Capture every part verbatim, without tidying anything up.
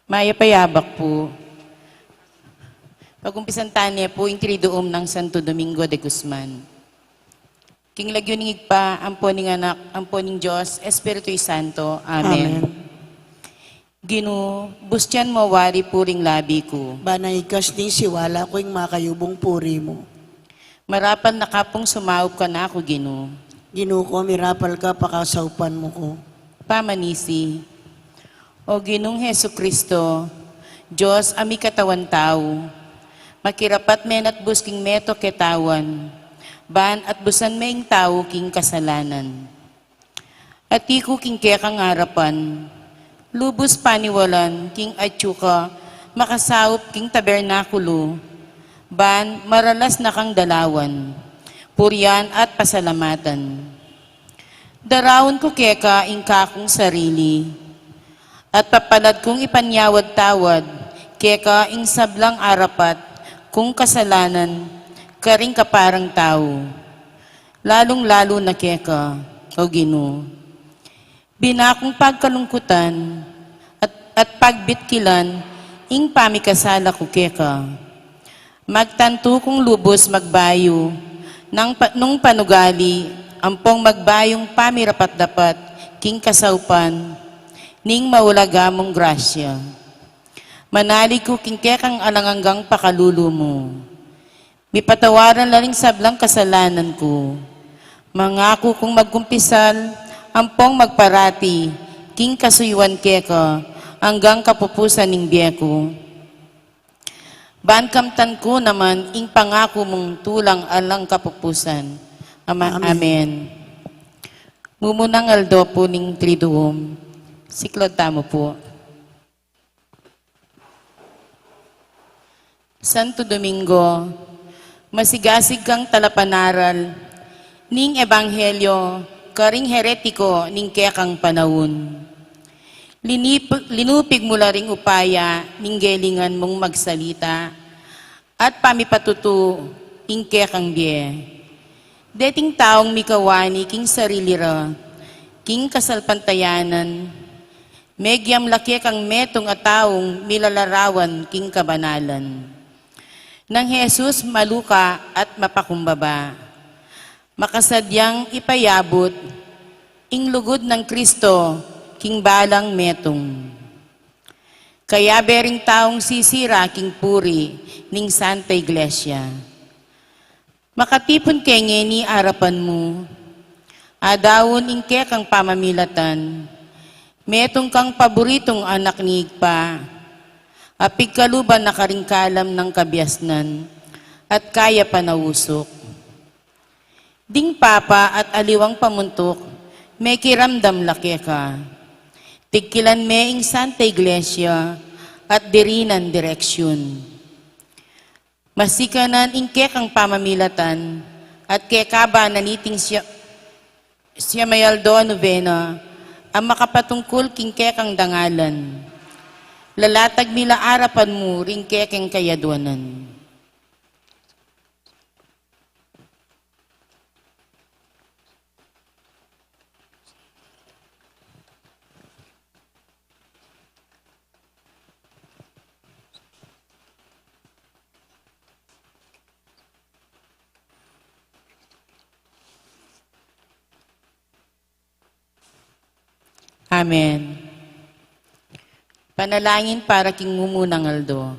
Mayap a yabak pu. Pag-umpisan tane pu ing Triduum nang Santo Domingo de Guzman. King lagyu ning Ibpa, ampo ning Anak, ampo ning Dios Espiritu Santo. Amen. Amen. Ginu, bustian mu wari pu ring labi ku. Ban ikasning siwala ku ing makayubung puri mu. Marapal na ka pung sumaup kanaku, Ginu. Ginu ku, mirapal ka pakasaupan mu ku. Pamanisi. O Ginung Jesucristo, Dios a mikatawan tau, makirapat menatbus king metung a katawan, ban atbusan me ing tau king kasalanan. Ati ku king kekang arapan, lubus paniwalan king atyu ka makasaup king tabernakulu, ban maralas na kang dalawan, purian at pasalamatan. Daraun ku keka ing kakung sarili, at papalad kung ipanyawad-tawad keka ing sablang arapat kung kasalanan karing kaparang tau, lalung-lalu na keka, O Ginu. Bina kung pagkalungkutan at, at pagbitkilan ing pamikasala ku keka. Magtantu kung lubus magbayu nang pa-, nung panugali ampong magbayung pamirapat-dapat king kasaupan ning maulaga mung grasya. Manalig ku king kekang alang anggang pakalulu mu. Mipatawaran la ring sablang kasalanan ku. Mangaku kung magkumpisal ampong magparati king kasuyuan keka anggang kapupusan ning bie ku. Ban kamtan ku naman ing pangaku mung tulang alang kapupusan. Ama-, Amen. Amen. Mumunang aldo pu ning Triduum. Siklaud tamu pu. Santo Domingo, masigasig kang talapanaral ning ebanghelyo karing heretiko ning kekang panaun. Linip-, linupig mu la ring upaya ning gelingan mung magsalita at pamipatutu ing kekang bie. Deting taung mikawani king sarili ra king kasalpantayanan, megiam la kekang metung a taung milalarawan king kabanalan. Nang Jesus maluka at mapakumbaba, makasadyang ipayabut ing lugud nang Kristo king balang metung. Kayabe ring taung sisira king puri ning Santa Iglesia. Makatipun ke ngeni arapan mu, adaun ing kekang pamamilatan, metung kang paburitung anak ning Ibpa, a pigkaluban na karing kalam nang kabiasnan at kaya panausuk. Ding papa at aliwang pamuntuk, mekiramdam la keka. Tigkilan me ing Santa Iglesia at dirinan direksyun. Masikanan ing kekang pamamilatan at kekabanan niting siya, siya mayaldo nubena a makapatungkul king kekang dangalan. Lalatag mi la arapan mu ring kekeng kayadwanan. Amen. Panalangin para king mumunang aldo.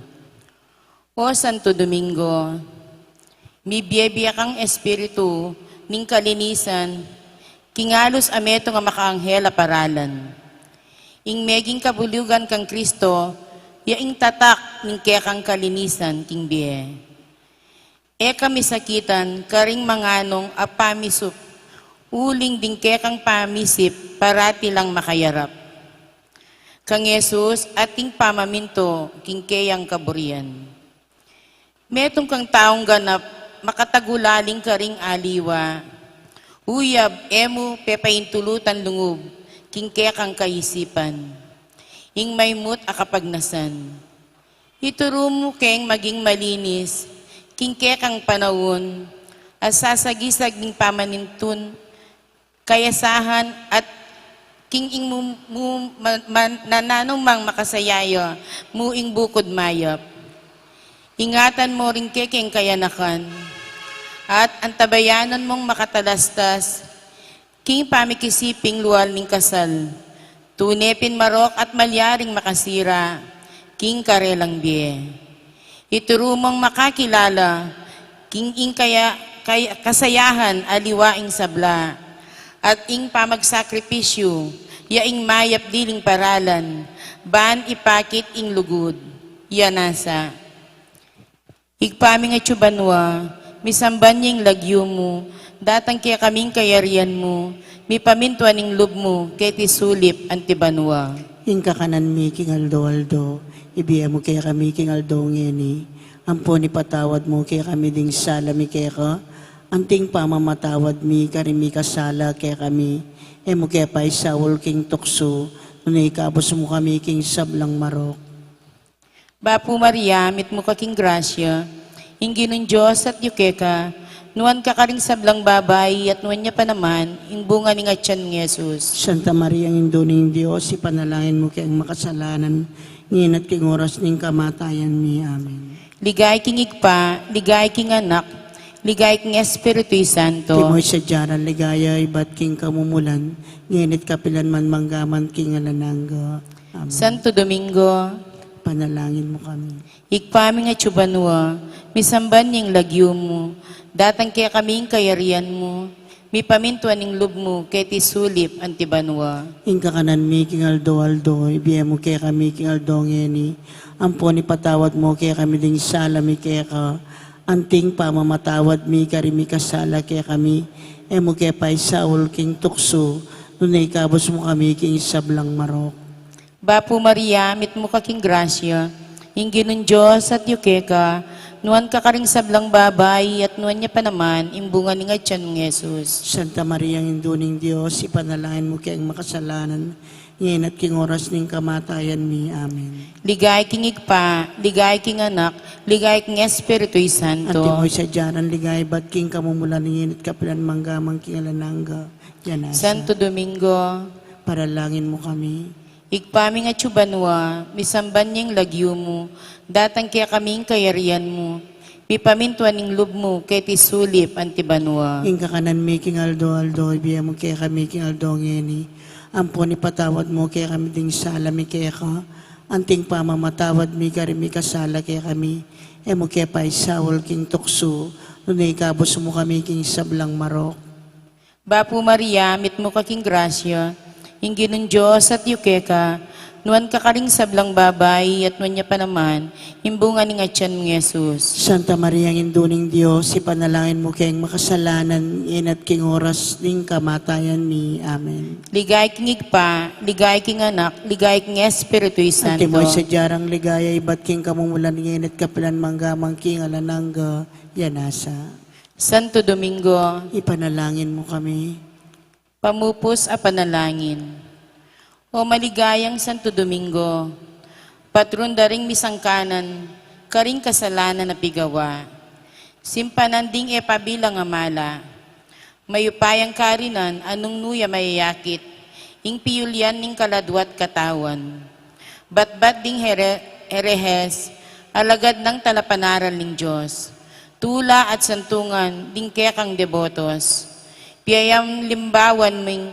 O Santo Domingo, mibie-bie kang espiritu ning kalinisan king alus a metung a makaanghel a paralan. Ing meging kabulugan kang Kristo, ya ing tatak ning kekang kalinisan king bie. E ka misakitan karing manganung a pamisup, uling ding kekang pamisip parati lang makayarap kang Jesus at ing pamamintu king keyang kaburian. Metung kang taung ganap makatagulaling karing aliwa, uyab e mu pepaintulutan lungub king kekang kaisipan ing maymut a kapagnasan. Ituru mu keng maging malinis king kekang panaun a sasagisag ning pamanintun, kayasahan at King ing mu, mu, man, man, nananumang makasaya ya mu ing bukud mayap. Ingatan mu ring kekeng kayanakan, at antabayanan mung makatalastas king pamikisiping lual ning kasal. Tune pin marok at malyaring makasira king karelang bie. Ituru mung makakilala king ing kaya, kay, kasayahan aliwa ing sabla, at ing pamagsakripisyu ya ing mayap diling paralan, ban ipakit ing lugud. Ya nasa. Ibpa ming atsu banua, misamban ya ing lagyu mu, datang kekami ing kayarian mu, mipamintuan ing lub mu keti sulip anti banua. Ing kakanan mi king aldo-aldo, ibie mu kekami king aldo ngeni. Ampon ipatawad mu kekami ding sala mi keka, anting pamamatawad mi karing mikasala kekami. E mu ke paisaul king tuksu, nune ikabus mu kami king sablang marok. Bapu Maria, mitmu ka king grasya, ing Ginung Dios atyu keka, nuan ka karing sablang babai, at nuan ya pa naman ing bunga ning atyan mung Jesus. Santa Maria, Indu ning Dios, ipanalangin mu keng makasalanan, ngeni at king oras ning kamatayan mi. Amen. Ligaya king Ibpa, ligaya king Anak, ligaya king Espiritu Santo. Antimo ing sadya nang ligaya ibat king kamumulan, ngeni at kapilan man, mangga man king alang angga. Amen. Santo Domingo, ipanalangin mu kami. Ibpa ming atsu banua, misamban ya ing lagyu mu, datang kekami ing kayarian mu, mipamintuan ing lub mu keti sulip anti banua. Ing kakanan mi king aldo-aldo, ibie mu kekami king aldo ngeni. Ampon ipatawad mu kekami ding sala mi keka, anting pamamatawad mi karing mikasala kekami. E mu ke paisaul king tuksu, nune ikabus mu kami king sablang marok. Bapu Maria, mitmu ka king grasya, ing Ginung Dios atyu keka, nuan ka karing sablang babai, at nuan ya pa naman ing bunga ning atyan mung Jesus. Santa Maria, Indu ning Dios, ipanalangin mu keng makasalanan, ngeni at king oras ning kamatayan mi. Amen. Ligaya king Ibpa, ligaya king Anak, ligaya king Espiritu Santo. Antimo ing sadya nang ligaya ibat king kamumulan, ngeni at kapilan, mangga man king alang angga. Ya nasa. Santo Domingo, ipanalangin mu kami. Ibpa ming atsu banua, misamban ya ing lagyu mu, datang kekami ing kayarian mu, mipamintuan ing lub mu keti sulip anti banua. Ing kakanan mi king aldo-aldo, ibie mu kekami king aldo ngeni. Ampon ipatawad mu kekami ding sala mi keka, anting pamamatawad mi karing mikasala kekami. E mu ke paisaul king tuksu, nune ikabus mu kami king sablang marok. Bapu Maria, mitmu ka king grasya, ing Ginung Dios atyu keka, nuan ka karing sablang babai, at nuan ya pa naman ing bunga ning atyan mung Jesus. Santa Maria, Indu ning Dios, ipanalangin mu keng makasalanan, ngeni at king oras ning kamatayan mi. Amen. Ligaya king Ibpa, ligaya king Anak, ligaya king Espiritu Santo. Antimo ing sadya nang ligaya ibat king kamumulan, ngeni at kapilan, mangga man king alang angga. Ya nasa. Santo Domingo, ipanalangin mu kami. Pamupus a panalangin. O maligayang Santo Domingo, patrun da ring misangkanan karing kasalanan a pigawa, simpanan ding e pabilang a mala, mayupayang karinan a nung nu ya mayayakit ing piyulyan ning kaladwa't katawan. Batbat ding here-, herehes, alagad nang talapanaral ning Dios, tula at santungan ding kekang debotos. Piyayamlimbawan ming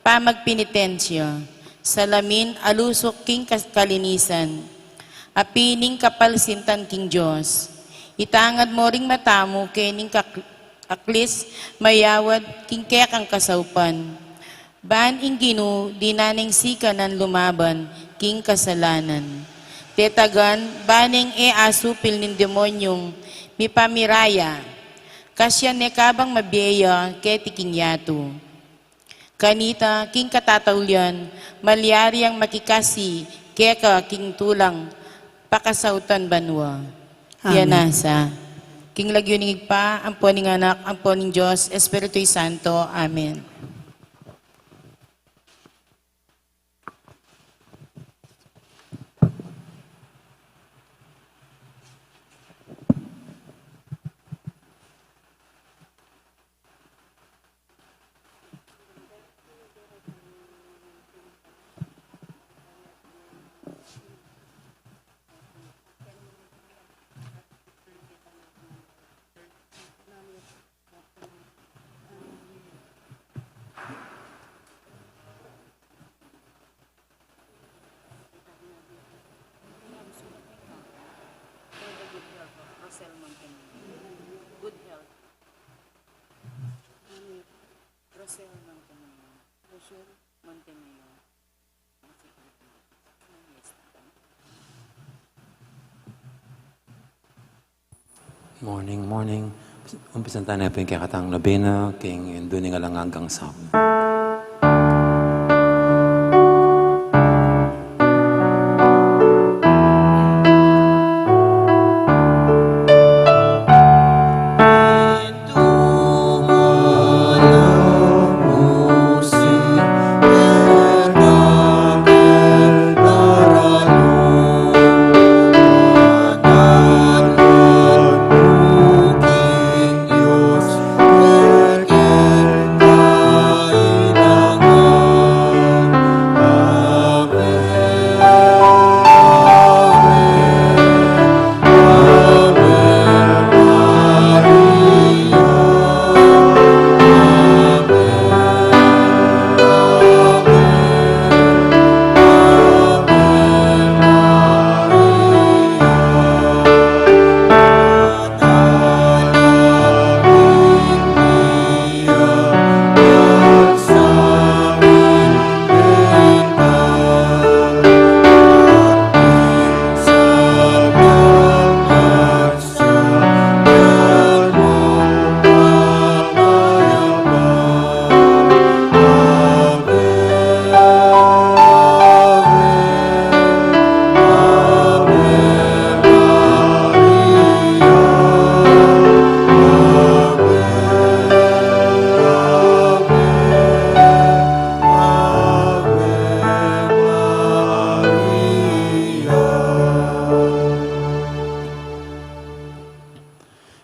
pamagpenitensya, salamin a lusuk king kas-, kalinisan, a pining kapalsintan king Dios. Itangad mu ring mata mu kening kak-, aklis mayawad king kekang kasaupan. Ban ing Ginu dinan neng sikanan lumaban king kasalanan. Tetagan, ban neng e asupil ning demonyung mipamiraya, kasyan ne kabang mabie ya keti king yatu. Kanita, king katataulian, malyari yang makikasi keka king tulang pakasautan banua. Amen. Pianasa. King lagyu ning Ibpa, ampo ning Anak, ampo ning Dios Espiritu Santo. Amen. Good health. Rosel Montemayor. Rosel Montemayor. Morning, morning. Umpisan tana pu ing kekatang nobena king Indu ning Alang Anggang Sablu.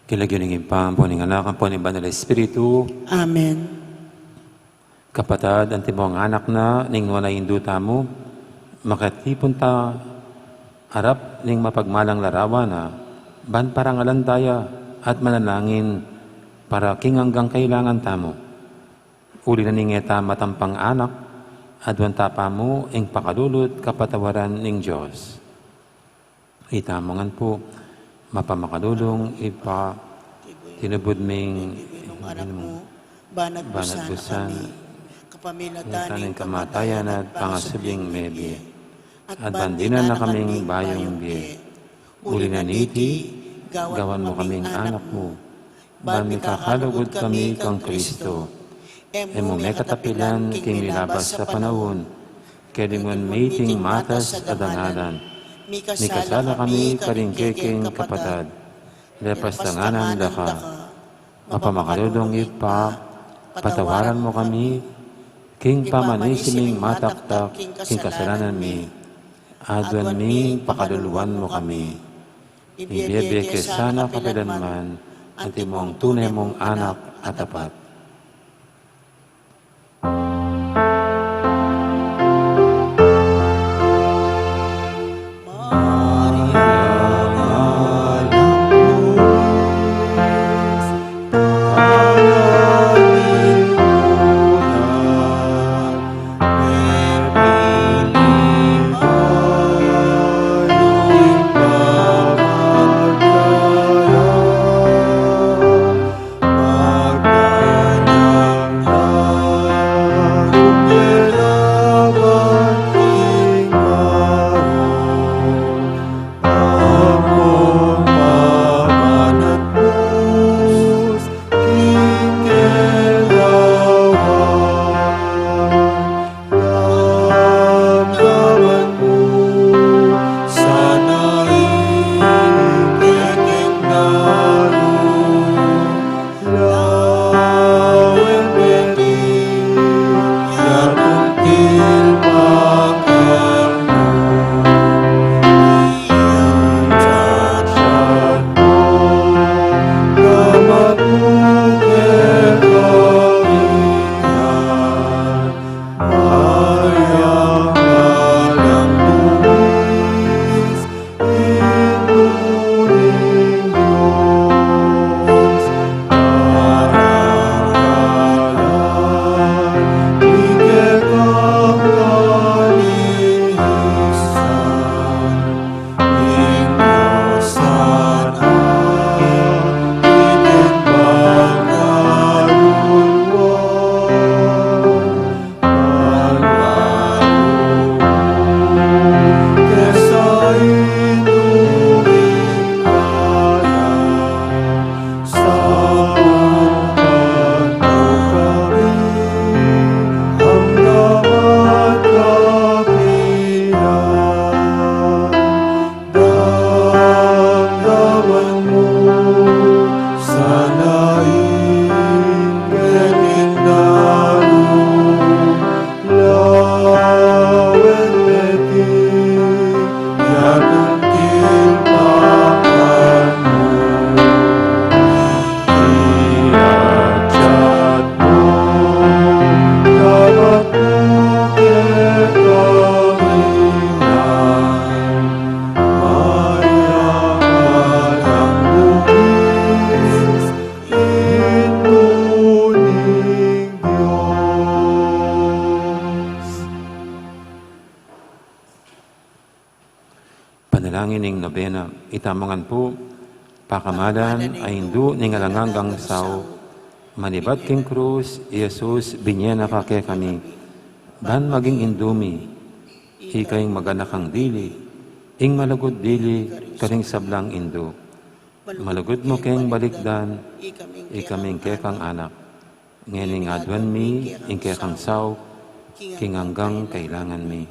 King lagyu ning Ibpa, ampo ning Anak, ampo ning Banal a Espiritu. Amen. Kapatad, antimong anak na ning nuan a Indu tamu, makatipun ta arap ning mapagmalang larawan na, ban parangalan ta ya at manalangin para king anggang kailangan tamu. Uli na ning e ta matampang anak, aduan ta pamu ing pakalulu at kapatawaran ning Dios. Itamu ngan pu, mapamakalulung Ibpa, tinubud ming banat busan, kapamilatan ning kamatayan at pangasubling mebie, at ban dinan na kaming bayung bie. Uli na niti, gawan mu kaming anak mu, ban mikakalugud kami kang Kristo. E mu mekatapilan king lilabas a panaun, keni mu miting matas a dangalan. Mikasala kami karing kekeng kapatad. Lepas tanganan da ka. Mapamakalulung Ibpa, patawaran mu kami, king pamanisi ming mataktak king kasalanan mi, aduan ming pakaluluan mu kami. Ibie ke sana kapilanman, antimong tune mung anak a tapat. Bena, ita mu ngan pu, pakamalan a Indu ning alang anggang saup, manibat king krus, i Jesus, binye na ka kekami, ban maging Indu mi, ika ing maganakang dili, ing malugud dili, karing sablang indu. Malugud mu keng balikdan, ikaming kekang anak. Ngening aduan mi, ing kekang saup, king anggang kailangan mi.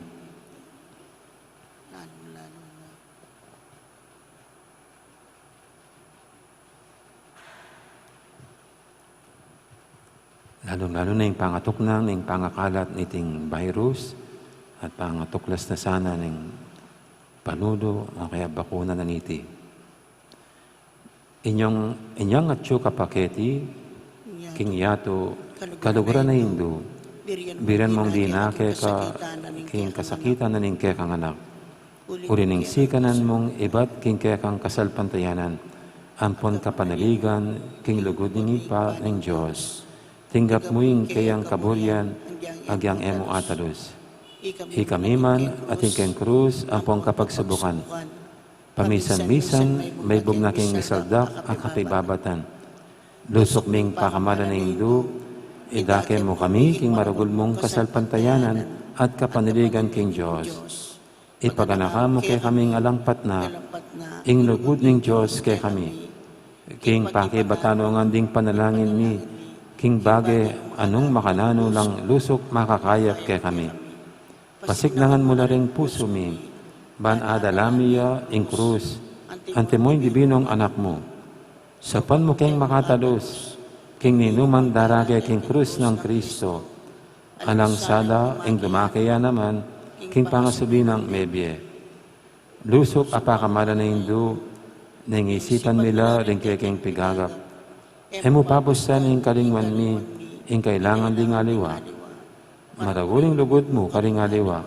Lalung-lalu na ing pangatuknang ning pangakalat niting virus at pangatuklas na sana ning panudu o kaya bakuna na niti. Inyang, inyang atyu kapaketi, king yatu, kaluguran a Indu, birian mung dinake ka, king kasakitan na ning kekang anak. Uli ning sikanan mung ibat king kekang kasalpantayanan, ampon kapanaligan, king lugud ning Ibpa ning Dios. Tinggap mu ing keyang kaburian, agyang e mu atalus. Ikami man, atin keng krus, ampon kapagsubukan. Pamisan-misan, maibug na king misaldak a kapibabatan. Lusuk ming pakamalan a Indu, idake mu kami king maragul mung kasalpantayanan at kapanaligan king Dios. Ipaganaka mu kekaming alang patna, ing lugud ning Dios kekami. King pakibatan ngan ding panalangin mi, king bage a nung makananu lang lusuk makakayap kekami. Pasiknangan mu la ring pusu mi, ban adala mi ya ing krus, antimo ing dibinung anak mu. Saupan mu keng makatalus, king ninuman darake king krus nang Kristo. Alang sala ing dumake ya naman, king pangasubli nang mebie. Lusuk a pakamalan a Indu, neng isipan mi la ring kekeng pigagap. E mu pabusan ing kalingwan mi, ing kailangan ding aliwa. Maragul ing lugud mu karing aliwa.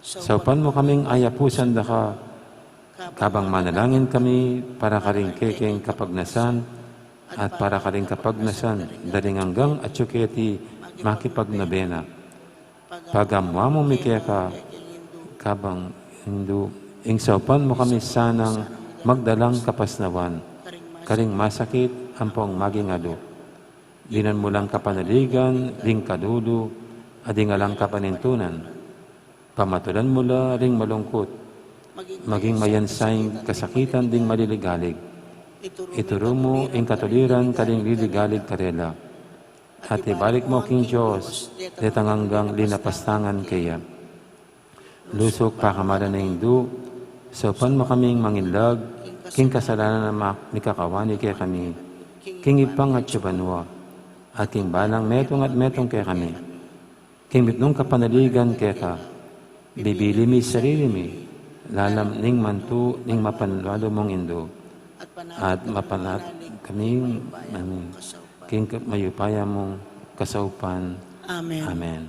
Saupan mu kaming ayapusan da ka, kabang manalangin kami para karing kekeng kapagnasan, at para karing kapagnasan da ring anggang atyu keti makipagnobena. Pagamu-amu mi keka, kabang Indu, ing saupan mu kami sanang magdalang kapasnawan, karing masakit ampong maging alu. Dinan mu lang kapanaligan, ding kalulu, a ding alang kapanintunan. Pamatulan mu la ring malungkut, maging mayansa ing kasakitan ding maliligalig. Ituru mu ing katuliran karing liligalig karela. At ibalik mu king Dios, detang anggang linapastangan keya. Lusuk pakamalan a Indu, saupan mu kaming manginlag, king kasalanan a ma-, mikakawani kekami, king Ibpang atyu banua, at king balang metung at metung kekami. King mitmung kapanaligan keka, bibili mi sarili mi, lalam ning mantu ning mapanlalo mung Indu, at mapanat kaming, amin, king ka-, mayupaya mung kasaupan. Amen. Amen.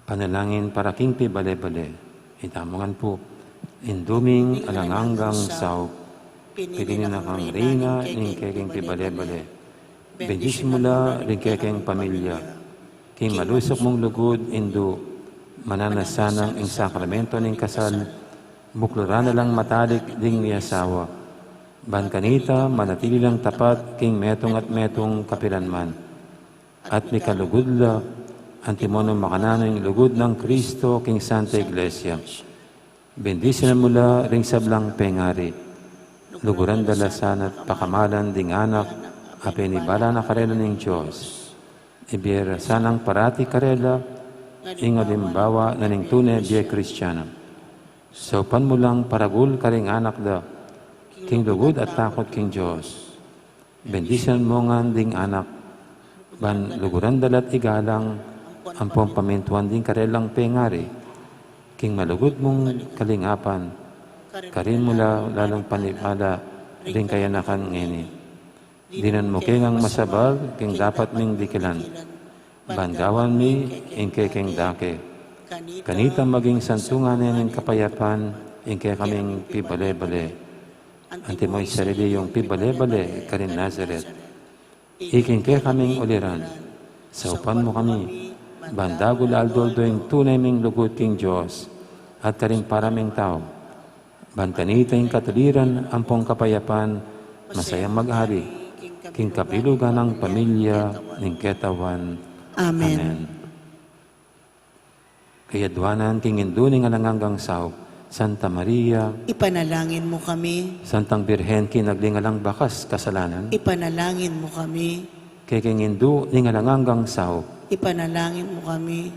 Panalangin para king pibale-bale. Ita mu ngan pu, Indu ming alang anggang saup, pinili na kang Reyna ning kekeng pibale-bale. Bendisyun mu la ring kekeng pamilya. King malusuk mung lugud, Indu, mananu na sanang ing sakramento ning kasal, bukluran na lang matalik ding miasawa. Ban kanita, manatili lang tapat king metung at metung kapilanman. At mikalugud la, antimo nung makananu ing lugud nang Kristo king Santa Iglesia. Bendisyunan mu la ring sablang pengari. Luguran da la sana't pakamalan ding anak a penibala na karela ning Dios. Ibie ra sanang parati karela ing alimbawa na ning tune bie Kristiano. Saupan mu lang paragul karing anak da, king lugud at takut king Dios. Bendisyunan mu ngan ding anak, ban luguran da la't igalang ampong pamintuan ding karelang pengari, king malugud mung kalingapan, karin mu la lalang panibala ring kayanakan ngeni. Dinan mu ke ngang masabal king dapat ming dikilan, ban gawan mi ing kekeng dake. Kanita maging santungan ne ning kapayapan ing kekaming pibale-bale. Antimo ing sarili yung pibale-bale karin Nazaret. Iking kekaming uliran, saupan mu kami, ban dagul aldo-aldo ing tune ming lugud king Dios. at karing para ming tau. Ban kanita ing katuliran ampong kapayapan, masayang maghari king kabilugan nang pamilya ning ketawan. Amen. Amen. Kayadwanan king Indu ning alang anggang saup, Santa Maria, ipanalangin mu kami. Santang Birhen kinagli ning alang bakas kasalanan, ipanalangin mu kami. Kekeng Indu ning alang anggang saup, ipanalangin mu kami.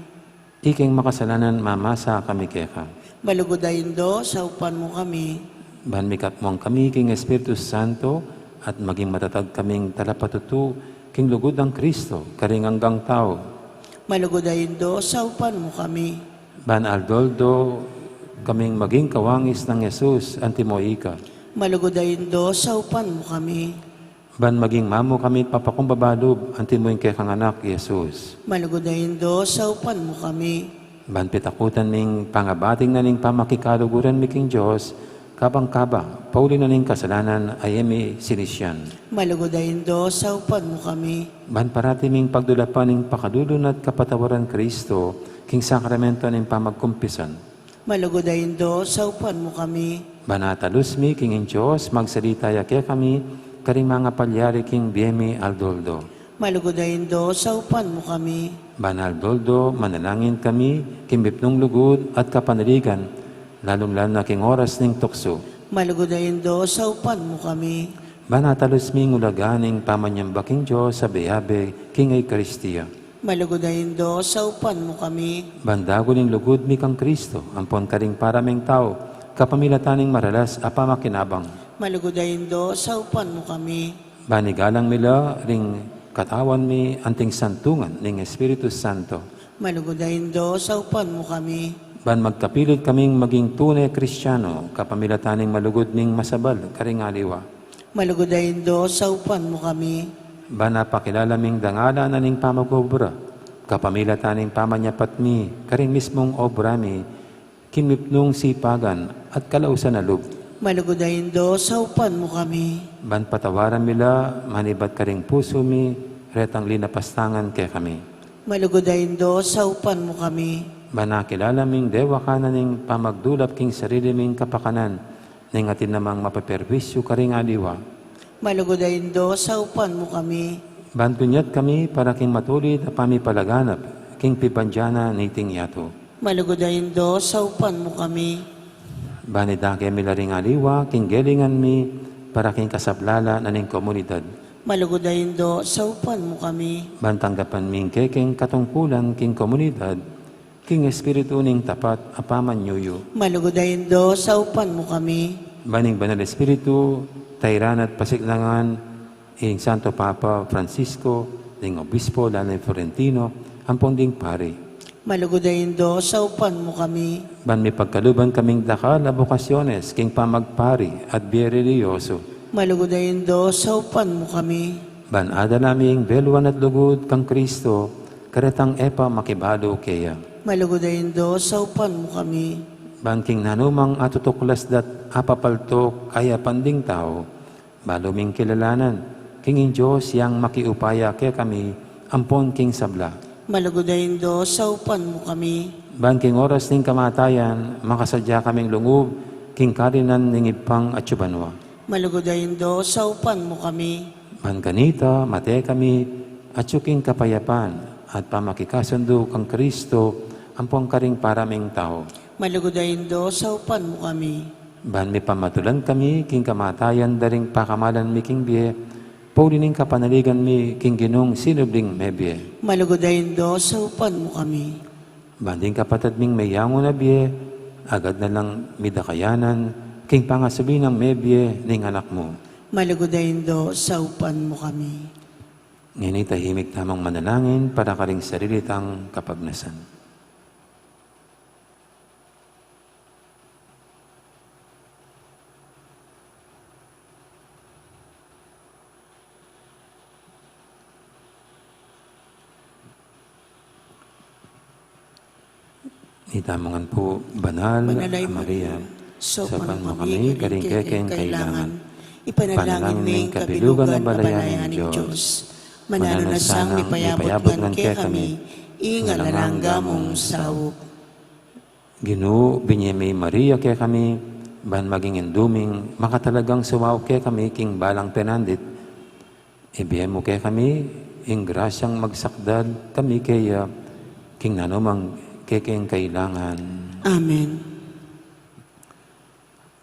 Ikeng makasalanan, mamasa kami keka. Malugud a Indu, saupan mu kami. Ban mikatmuan kami king Espiritu Santo at maging matatag kaming talapatutu king lugud nang Kristo karing anggang tau. Malugud a Indu, saupan mu kami. Ban aldo-aldo kaming maging kawangis nang Jesus antimo ika. Malugud a Indu, saupan mu kami. Ban maging mamu kami papakumbaba lub antimo ing kekang Anak, Jesus. Malugud a Indu, saupan mu kami. Ban pitakutan ming pangabating na ning pamakikaluguran mi king Dios, kabang-kaba, pauli na ning kasalanan a e mi sinisian. Malugud a Indu, saupan mu kami. Ban parati ming pagdulapan ing pakalulu na at kapatawaran Kristo king sakramento ning pamagkumpisan. Malugud a Indu, saupan mu kami. Ban atalus mi king ing Dios, magsalita ya kekami karing mangapalyari king bie mi aldo-aldo. Malugud a Indu, saupan mu kami. Ban aldo-aldo manalangin kami king mipnung lugud at kapanaligan, lalung-lalu na king oras ning tuksu. Malugud a Indu, saupan mu kami. Ban atalus mi ing ulaga ning pamanyamba king Dios abe-abe king Eukaristia. Malugud a Indu, saupan mu kami. Ban dagul ing lugud mi kang Kristo ampon karing para ming tau, kapamilatan ning maralas a pamakinabang. Malugud a Indu, saupan mu kami. Ban igalang mi la ring katawan mi anting santungan ning Espiritu Santo. Malugud a Indu, saupan mu kami. Ban magkapilit kaming maging tune Kristiano, kapamilatan ning malugud ming masabal karing aliwa. Malugud a Indu, saupan mu kami. Ban apakilala ming dangalan na ning pamag-obra, kapamilatan ning pamanyapat mi karing mismung obra mi, king mipnung sipagan at kalausan a lub. Malugud a Indu, saupan mu kami. Ban patawaran mi la manibat karing pusu mi retang linapastangan kekami. Malugud a Indu, saupan mu kami. Ban akilala ming dewakan na ning pamagdulap king sarili ming kapakanan, ning atin namang mapaperwisyu karing aliwa. Malugud a Indu, saupan mu kami. Ban gunyat kami para king matulid a pamipalaganap king pibandian na niting yatu. Malugud a Indu, saupan mu kami. Ban idake mi la ring aliwa king gelingan mi para king kasaplalan na ning komunidad. Malugud a Indu, saupan mu kami. Ban tanggapan ming kekeng katungkulan king komunidad, king espiritu ning tapat a pamanyuyu. Malugud a Indu, saupan mu kami. Ban ing Banal Espiritu tairan at pasiknangan ing Santo Papa Francisco, ding Obispo Lani Florentino, ampon ding pari. Malugud a Indu, saupan mu kami. Ban mipagkaluban kaming dakal a bokasyones king pamagpari at bie relihiyoso. Malugud a Indu, saupan mu kami. Ban adala mi ing beluan at lugud kang Kristo, karetang e pa makibalu keya. Malugud a Indu, saupan mu kami. Ban king nanumang atutuklas dat apapaltok a yapan ding tau, balu ming kilalanan king ing Dios yang makiupaya kekami ampon king sabla. Malugud a Indu, saupan mu kami. Ban king oras ning kamatayan, makasadya kaming lungub king karinan ning Ibpang atsu banua. Malugud a Indu, saupan mu kami. Ban kanita, mate kami atsu king kapayapan at pamakikasundu kang Kristo ampon karing para ming tau. Malugud a Indu, saupan mu kami. Ban mipamatulan kami king kamatayan da ring pakamalan mi king bie, pauli ning kapanaligan mi king Ginung sinubling mebie. Malugud a Indu, saupan mu kami. Ban ding kapatad ming meyangu na bie, agad na lang midakayanan king pangasubli nang mebie ning Anak mu. Malugud a Indu, saupan mu kami. Ngeni tahimik tamung manalangin para karing sarili tang kapagnasan. Itamu ngan pu, Banal a Maria, saupan mu kami karing kekeng kailangan. Ipanalangin ning kabilugan a balayan ning Dios. Mananu na sang mipayabut ngan kekami ing alang angga mung saup. Ginu, binye me i Maria kekami, ban maging indu ming makatalagang suwaw kekami king balang penandit. Ibie mu kekami ing grasyang magsakdal kami keya king nanumang kekeng kailangan. Amen.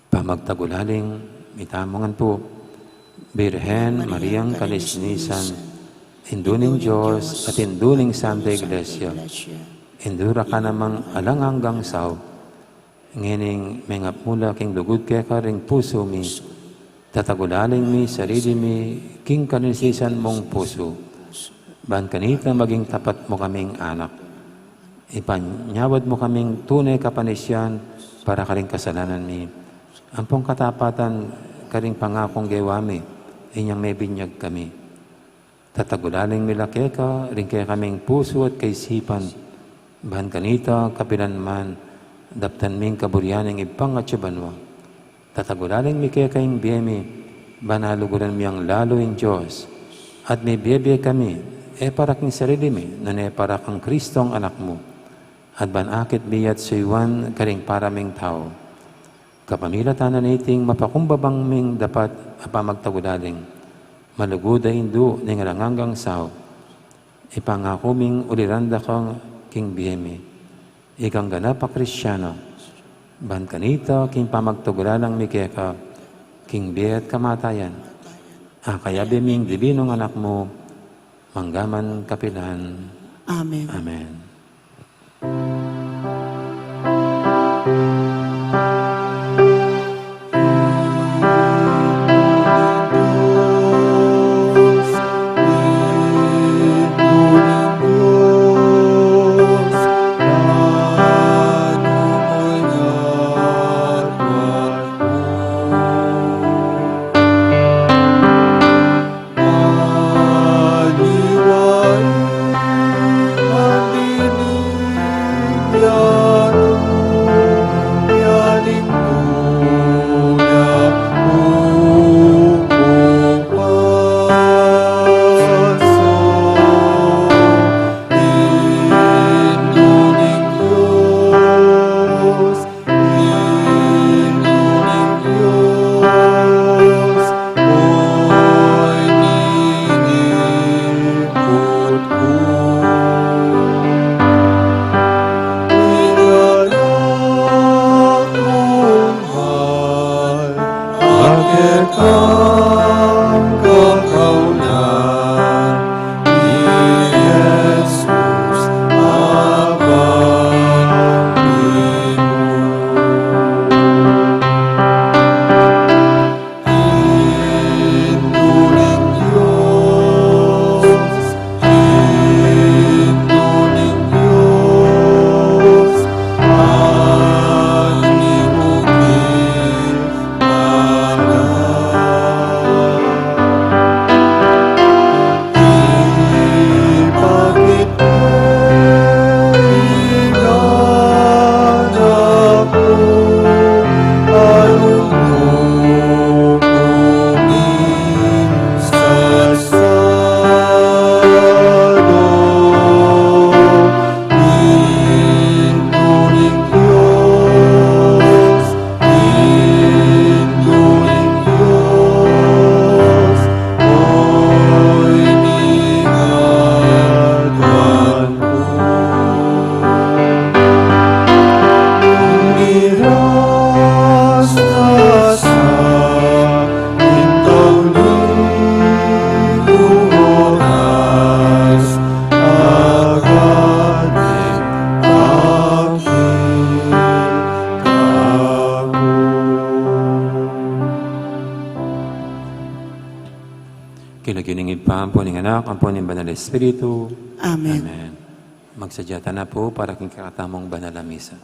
Pamagtagulaling mitamu ngan pu, Birhen Mariang kanisnisan, Indu ning Dios at Indu ning Santa Iglesia, indura ka namang alang anggang saup. Ngening mengapmu la king lugud keka ring pusu mi, tatagulaling mi sarili mi king kanisnisan mung pusu, ban kanita maging tapat mu kaming anak. Ipanyawad mu kaming tune kapanisian para karing kasalanan mi, ampong katapatan karing pangakung gewa mi inyang mebinyag kami. Tatagulaling mi la keka ring kekaming pusu at kaisipan, ban kanita kapilan man daptan ming kaburian ning Ibpa ngatsu banua. Tatagulaling mi keka ing bie mi, ban aluguran mi yang lalu ing Dios, at mibie-bie kami, e para king sarili mi, nune para kang Kristong Anak mu, at ban akit mi at suyuan karing para ming tau. Kapamilatan na niting mapakumbabang ming dapat a pamagtagulaling, malugud a Indu ning alang anggang saup, ipangaku ming uliran da ka king bie mi. Ikang ganap a Kristiano, ban kanita king pamagtagulaling mi keka king bie at kamatayan, akayabe ming dibinung Anak mu, mangga man kapilan. Amen. Amen. King lagyu ning Ibpa, ampo ning Anak, ampo ning Banal Espiritu. Amen. Amen. Magsadya tana pu para king kekatamung banal a misa.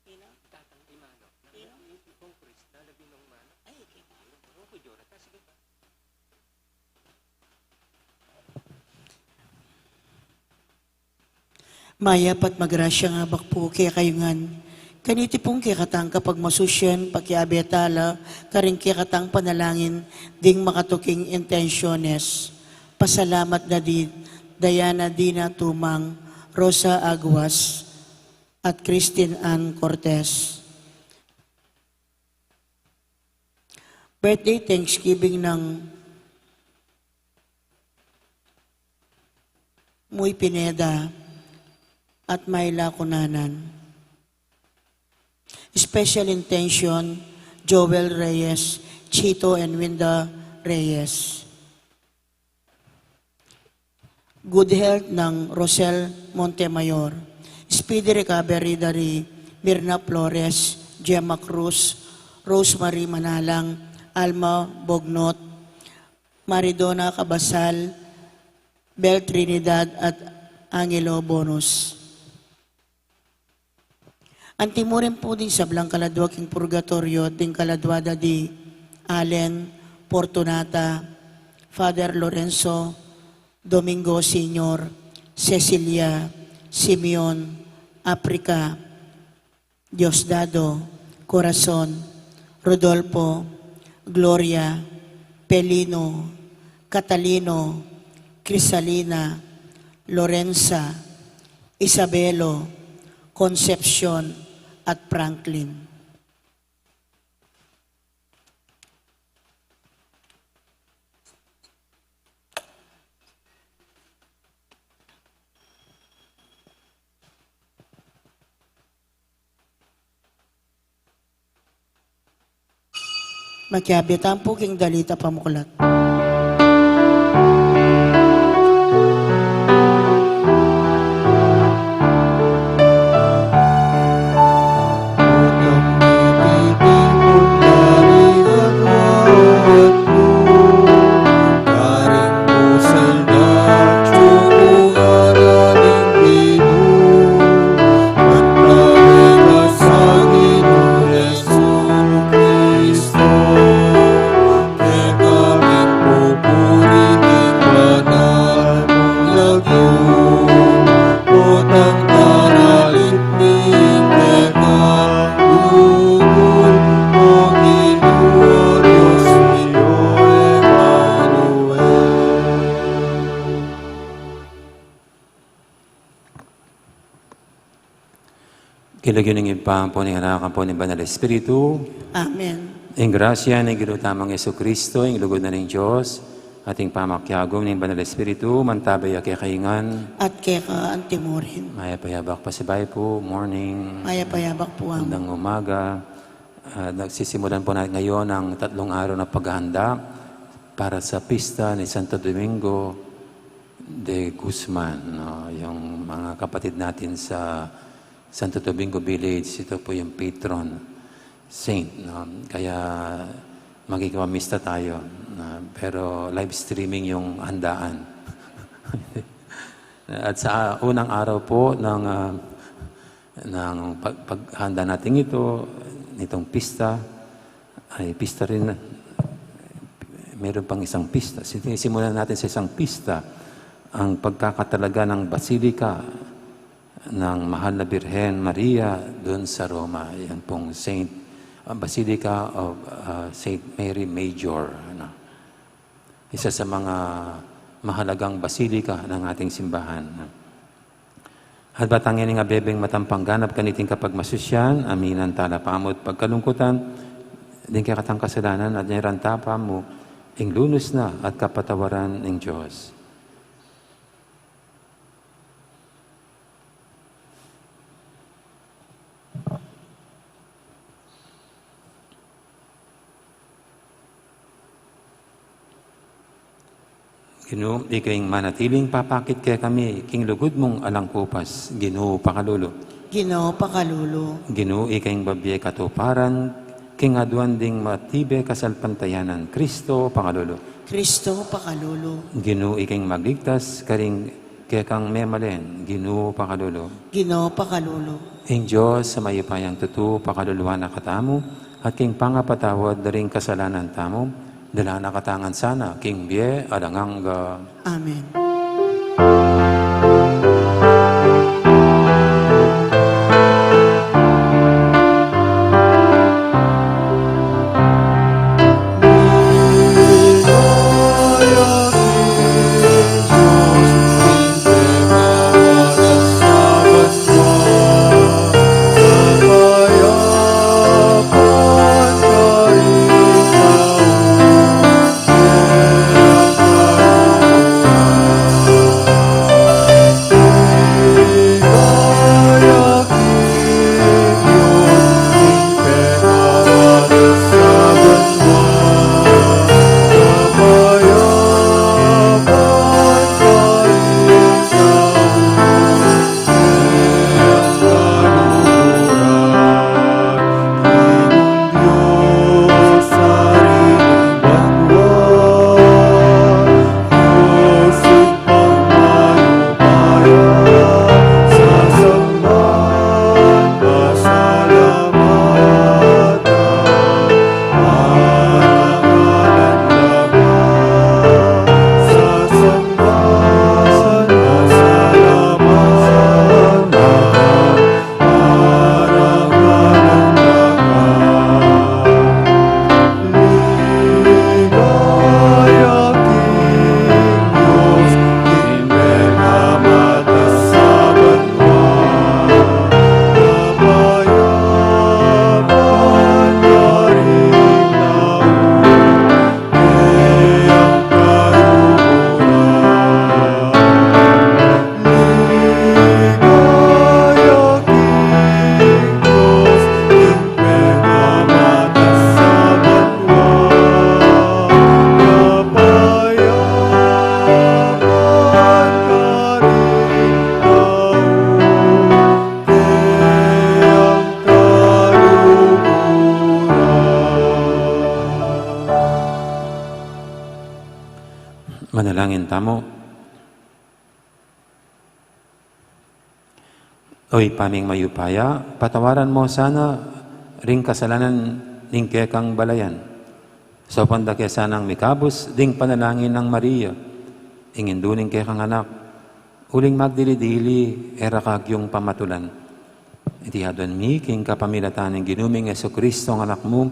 Ino? Tatang Imano. Ino? Ipong Chris, lalabing nung mano. Ay, Mayap at magrasyang abak pu kekayu ngan. Kaniti pung kekatang kapagmasusian, pakiabe tala karing kekatang panalangin ding makatuking intensyones. Pasalamat na di Diana Dina Tumang, Rosa Aguas, at Christine Ann Cortez. Birthday Thanksgiving ng Muy Pineda at Myla Cunanan. Special intention, Joel Reyes, Chito and Winda Reyes. Good health ng Rosel Montemayor. Speedy recovery dari Mirna Flores, Gemma Cruz, Rosemary Manalang, Alma Bognot, Maridona Cabasal, Bel Trinidad at Angelo Bonus. Antimurin pu ding sablang kaladua king purgatoryo, ding kaladua da di Allen, Fortunata, Father Lorenzo, Domingo Senior, Cecilia, Simeon, Africa, Diosdado, Corazon, Rodolfo, Gloria, Pelino, Catalino, Crisalina, Lorenza, Isabelo, Concepcion, at Franklin. Makiabe tamu pu king dalita pamuklat. King lagyu ning Ibpa, ampo ning Anak, ampo ning Banal Espiritu. Amen. Ing grasya ning Ginu tamung Jesucristo, ing lugud na ning Dios, at ing pamakiagum ning Banal Espiritu, mantabe ya kekayu ngan. At keka antimu rin. Mayap a yabak pasibayu pu, morning. Mayap a yabak pu, Among. Magandang umaga. Ah, nagsisimulan po natin ngayon ang tatlong araw na paghahanda para sa pista ni Santo Domingo de Guzman, no? Yung mga kapatid natin sa Santo Domingo Village, ito po yung patron saint, no? Kaya magkikipamista tayo, no? Pero live streaming yung handaan. At sa unang araw po ng, ah, ng pag-, paghanda natin ito, nitong pista, ay pista rin, meron pang isang pista. Sinisimulan natin sa isang pista, ang pagkakatalaga ng Basilica ng Mahal na Birhen Maria doon sa Roma. Yan pong Saint, ah, Basilica of, ah, Saint Mary Major, ano. Isa sa mga mahalagang basilika ng ating simbahan. At batang ini nga bebeng matang pangganap kaniting kapagmasusyan, aminan tala pamu at pagkalungkutan, ding kekatang kasalanan at nyeranta pamu, ing lunus na at kapatawaran ning Dios. Ginu, ika ing manatiling papakit kekami king lugud mung alang kupas, Ginu, pakalulu. Ginu, pakalulu. Ginu, ika ing babie katuparan king aduan ding matibe kasalpantayanan, Kristo, pakalulu. Kristo, pakalulu. Ginu, ika ing magligtas karing kekang memalen, Ginu, pakalulu. Ginu, pakalulu. Ing Dios a mayupayang tutu pakaluluan na katamu, at king pangapatawad da ring kasalanan tamu, dala na katamu ngan sana king bie alang angga. Amen. Manalangin tamu. O Ibpa ming mayupaya, patawaran mu sana ring kasalanan ning kekang balayan. Saupan da ke sanang mikabus ding panalangin nang Maria, ing indu ning kekang Anak, uling magdili-dili e ra kagyung pamatulan. Iti aduan mi king kapamilatan ning Ginu ming Jesucristo, a Anak mu,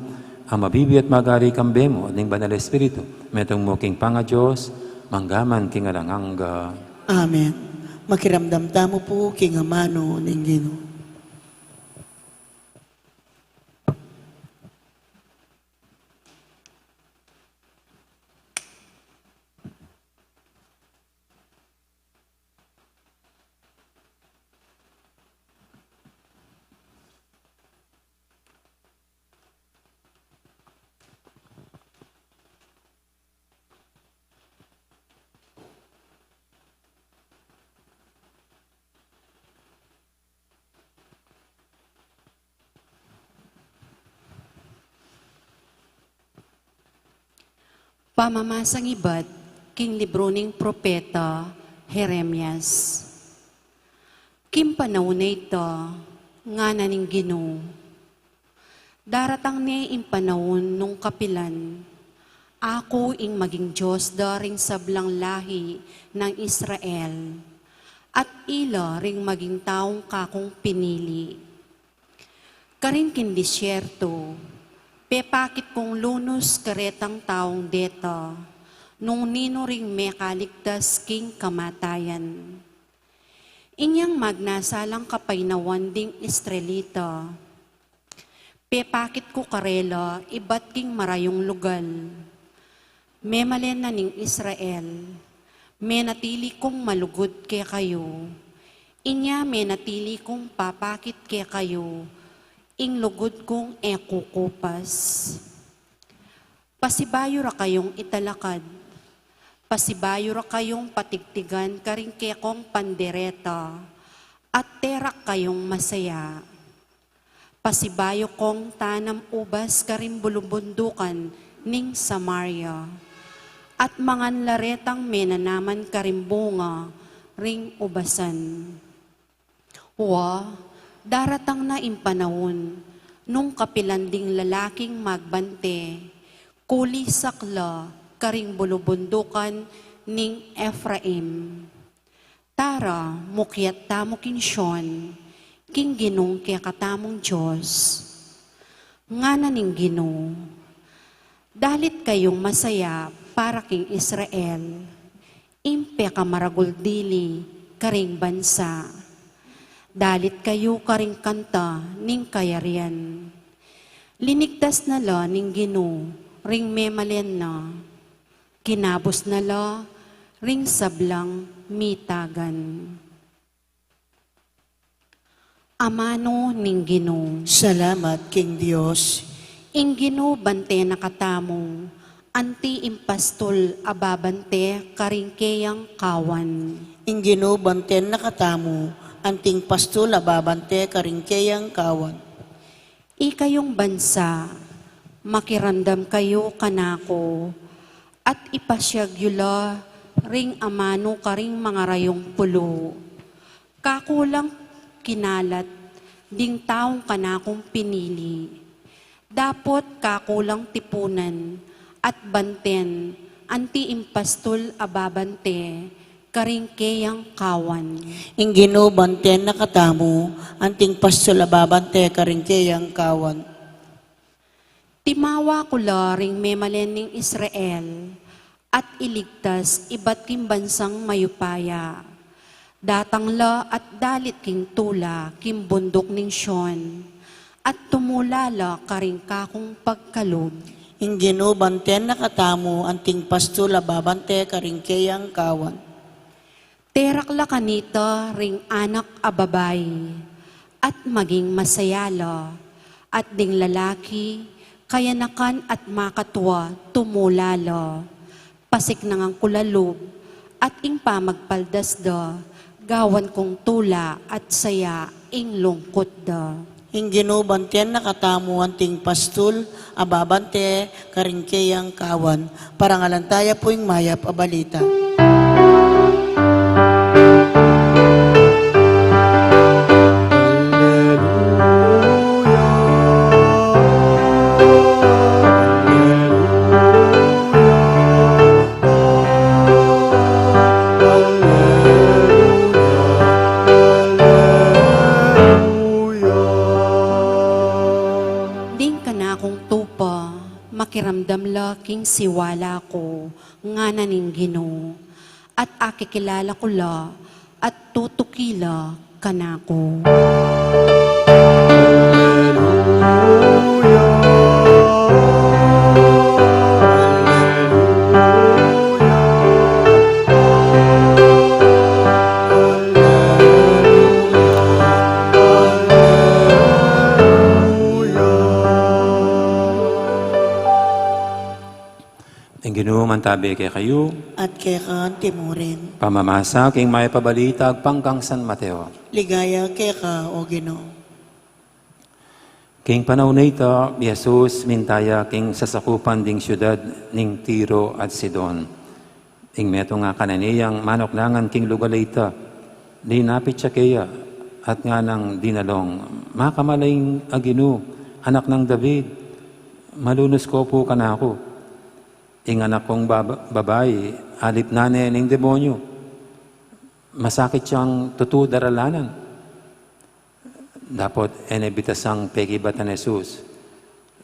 a mabibie at magari kambe mu at ning Banal Espiritu, metung mu king pangaDios, mangga man king alang angga. Amen. Makiramdam tamu pu king amanu ning Ginu. Pamamasang ibat king libru ning propeta Jeremias. King panaun a ita, ngana ning Ginu, daratang ne ing panaun nung kapilan aku ing maging Dios da ring sablang lahi nang Israel, at ila ring maging taung kakung pinili. Karin king disyerto, pepakit kung lunus karetang taung deta, nung ninu ring mekaligtas king kamatayan. Inyang magnasalang kapaynawan ding Israelita, pepakit ku karela ibat king marayung lugal. Memalen na ning Israel, menatili kung malugud kekayu. Inya menatili kung papakit kekayu ing lugud kung e kukupas. Pasibayu ra kayung italakad, pasibayu ra kayung patigtigan karing kekong pandereta, at terak kayung masaya. Pasibayu kong tanam ubas karing bulubundukan ning Samaria, at mangan la retang menanaman karing bunga ring ubasan. Wa, daratang na ing panaun nung kapilan ding lalaking magbante, kulisak la karing bulubundukan ning Efraim. Tara, mukyat tamu king Sion, king Ginung kekatamung Dios. Ngana ning Ginu, dalit kayung masaya para king Israel, ing pekamaragul dili karing bansa. Dalit kayu karing kanta ning kayarian. Linigtas na la ning Ginu ring memalen na. Kinabus na la ring sablang mitagan. Amanu ning Ginu. Salamat king Dios. Ing Ginu bante na katamu, anti ing pastul a babante karing keyang kawan. Ing Ginu bante na katamu, anting pastul a babante karing keyang kawan. Ikayung bansa, makiramdam kayu kanaku, at ipasiag yu la ring amanu karing mangarayung pulu. Kaku lang kinalat ding taung kanakung pinili. Dapot kaku lang tipunan at banten anti ing pastul a babante karing keyang kawan. Ing Ginu banten na katamu, anting pastul a babante karing keyang kawan. Timawa ku la ring memalen ning Israel, at iligtas ibat king bansang mayupaya. Datang la at dalit king tula king bunduk ning Sion, at tumula la karing kakung pagkalub. Ing Ginu banten na katamu, anting pastul a babante karing keyang kawan. Terak la kanita ring anak a babai, at maging masaya la, at ding lalaki, kayanakan at makatua, tumula la. Pasiknangan ku la lub, at ing pamagpaldas da, gawan kung tula at saya ing lungkut da. Ing Ginu banten na katamu, anting pastul a babante karing keyang kawan. Parangalan taya pu ing mayap a balita. king siwala ku, ngana ning Ginu, at akikilala ku la, at tutuki la kanaku. Ing Ginu mantabi kekayu. At keka antimurin. Pamamasa king mayap a balita agpang kang San Mateo. Ligaya keka, O Ginu. King panaun a ita, i Jesus minta ya king sasakupan ding siudad ning Tiro at Sidon. Ing metung a Cananeang manuknangan king lugal a ita, linapit ya keya at nganang dinalung, "Makamalaing a Ginu, Anak nang David, malunus ko pu kanaku. Ing anak kung baba-, babai, alipnan ne ning demonyu. Masakit yang tutu daralanan." Dapot e ne bitasang pekibat nang Jesus.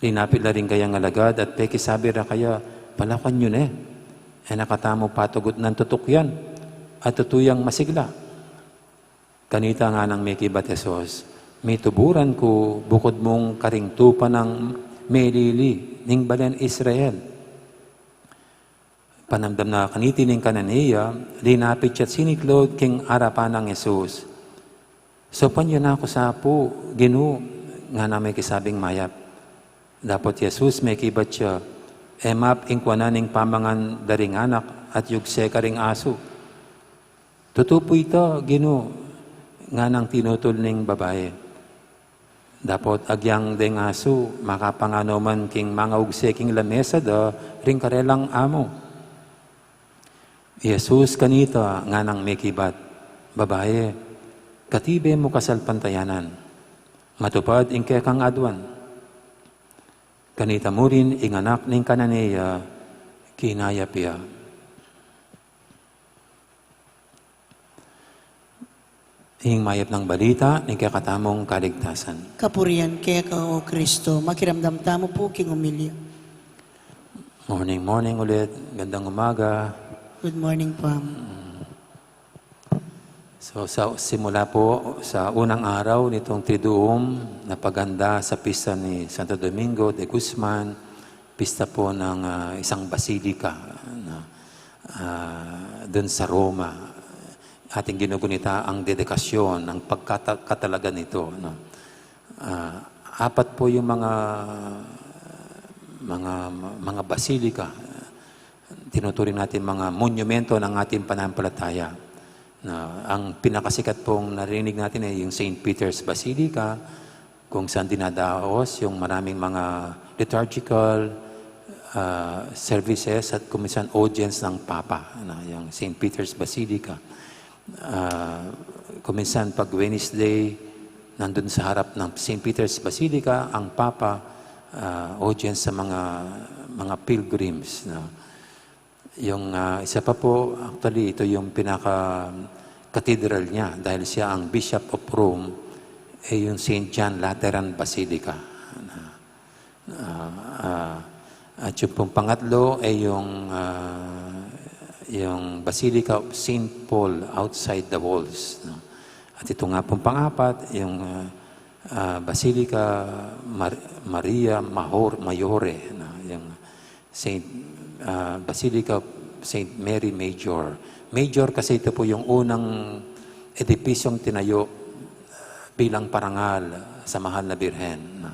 Linapit la ring kayang alagad at pekisabi ra kaya, "Palakuan yu ne. E na katamu patugutnan tutukian at tutu yang masigla." Kanita nganang mekibat Jesus, "Mituburan ku bukud mung karing tupa nang melili ning balen Israel." Panamdam na kaniti ning Cananea, linapit ya't siniklaud king arapan nang Jesus. "Saupan yu na ku sa pu, Ginu," nganang mekisabing mayap. Dapot Jesus mekibat ya, "E map ing kuanan ing pamangan da ring anak at yugse karing asu." "Tutu pu ita, Ginu," nganang tinutul ning babai. "Dapot agyang deng asu makapanganu man king mangaugse king lamesa da ring karelang amu." I Jesus kanita nganang mekibat, "Babai, katibe mu kasalpantayanan. Matupad ing kekang aduan." Kanita murin ing anak ning Cananea kinayap ya. Ing mayap nang balita ning kekatamung kaligtasan. Kapurian keka, O Kristo. Makiramdam tamu pu king umilya. Morning, morning ulit. Gandang umaga. Good morning, Pam. So, sa simula po, sa unang araw nitong Triduum, na paganda sa pista ni Santo Domingo de Guzman, pista po ng, ah, isang basilika, no? Ah, dun sa Roma. Ating ginugunita ang dedikasyon, ang pagkata-, katalaga nito, no? Ah, apat po yung mga, mga, mga basilika, tinuturing natin mga monumento ng ating pananampalataya. Na, ang pinakasikat pong narinig natin ay yung Saint Peter's Basilica, kung saan dinadaos yung maraming mga liturgical, ah, services at kuminsan audience ng Papa, na yung Saint Peter's Basilica. Ah, kuminsan pag Wednesday, nandun sa harap ng Saint Peter's Basilica ang Papa, ah, audience sa mga, mga pilgrims, no? Yung, ah, isa pa po, actually, ito yung pinaka cathedral niya dahil siya ang Bishop of Rome, eh, yung Saint John Lateran Basilica. Ah, ah, at yung pong pangatlo ay yung, ah, yung Basilica of Saint Paul outside the walls, no? At ito nga pong pangapat, yung, ah, ah, Basilica Mar-, Maria Mahor-, Maiore, no? Yung Saint, ah, Basilica of Saint Mary Major. Major kasi ito po yung unang edipisyong tinayo bilang parangal sa Mahal na Birhen, no?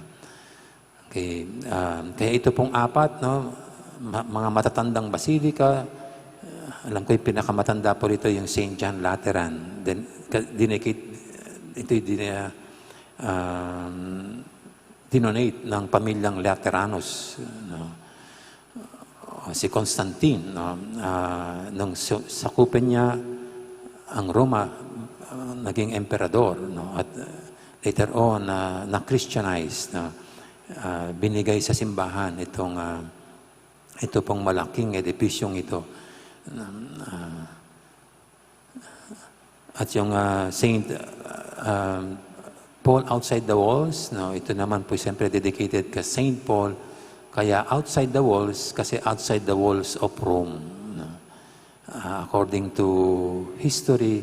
Okay, ah, kaya ito pong apat, no, ma-, mga matatandang basilika, ah, alam ko yung pinakamatanda po rito yung Saint John Lateran. Then, ka-, dinikit, ito yung din-, ah, um, dinonate ng pamilyang Lateranus, no? O, si Constantine, no? Ah, nung su-, sakupan niya ang Roma, ah, naging emperador, no? At, ah, later on, ah, na-Christianize, no? Ah, binigay sa simbahan itong, ah, ito pong malaking edipisyong ito. Um, ah, At yung, ah, Saint, ah, um, Paul Outside the Walls, no, ito naman po siyempre dedicated kay Saint Paul, Kaya outside the walls, kasi outside the walls of Rome, no? Ah, according to history,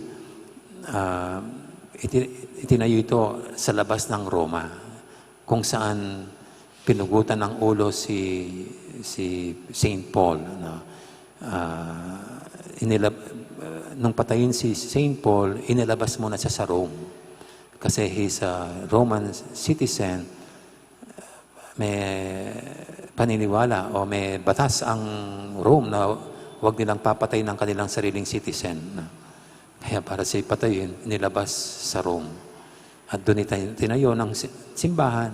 ah, iti-, itinayo ito sa labas ng Roma, kung saan pinugutan ng ulo si, si Saint Paul, no? Ah, inilab-, nung patayin si Saint Paul, inilabas muna siya sa Rome. Kasi he's a Roman citizen, may paniniwala o may batas ang Rome na wag nilang papatayin ang kanilang sariling citizen, no? Kaya para siya patayin, nilabas sa Rome. At doon itay-, tinayo ng si-, simbahan,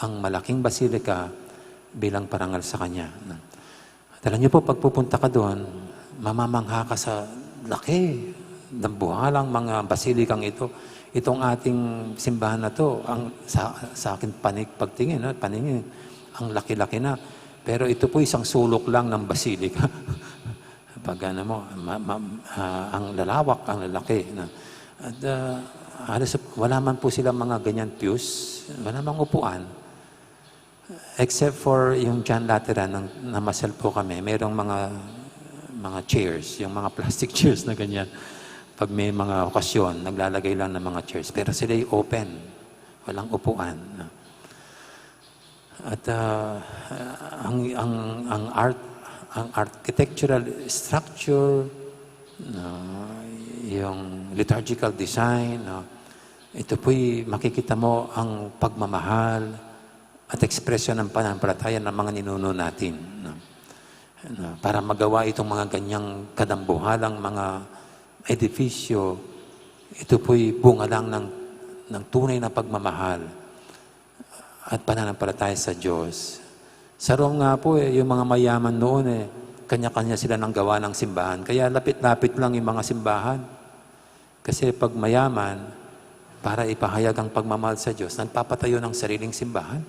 ang malaking basilica bilang parangal sa kanya, no? At alam niyo po, pagpupunta ka doon, mamamangha ka sa laki ng buhalang mga basilikang ito. Itong ating simbahan na to, ang sa, sa akin panig-, pagtingin, no, paningin, ang laki-laki na. Pero ito po isang sulok lang ng basilika. Pag ano mo, ma-, ma-, ah, ang lalawak, ang lalaki, no? At, ah, halos wala man po silang mga ganyan pews, wala mang upuan. Except for yung John Lateran, nang namasyal po kami, merong mga, mga chairs, yung mga plastic chairs na ganyan. Pag may mga okasyon, naglalagay lang ng mga chairs. Pero sila'y open, walang upuan, no? At, ah, ang, ang, ang art, ang architectural structure, no, yung liturgical design, no, ito po'y makikita mo ang pagmamahal at ekspresyon ng pananampalataya ng mga ninuno natin, no? No, para magawa itong mga ganyang kadambuhalang mga edifisyo, ito po'y bunga lang ng, ng tunay na pagmamahal at pananampalataya sa Diyos. Sa Rome nga po, eh, yung mga mayaman noon, eh, kanya-kanya sila ng gawa ng simbahan. Kaya lapit-lapit lang yung mga simbahan. Kasi pag mayaman, para ipahayag ang pagmamahal sa Diyos, nagpapatayo ng sariling simbahan.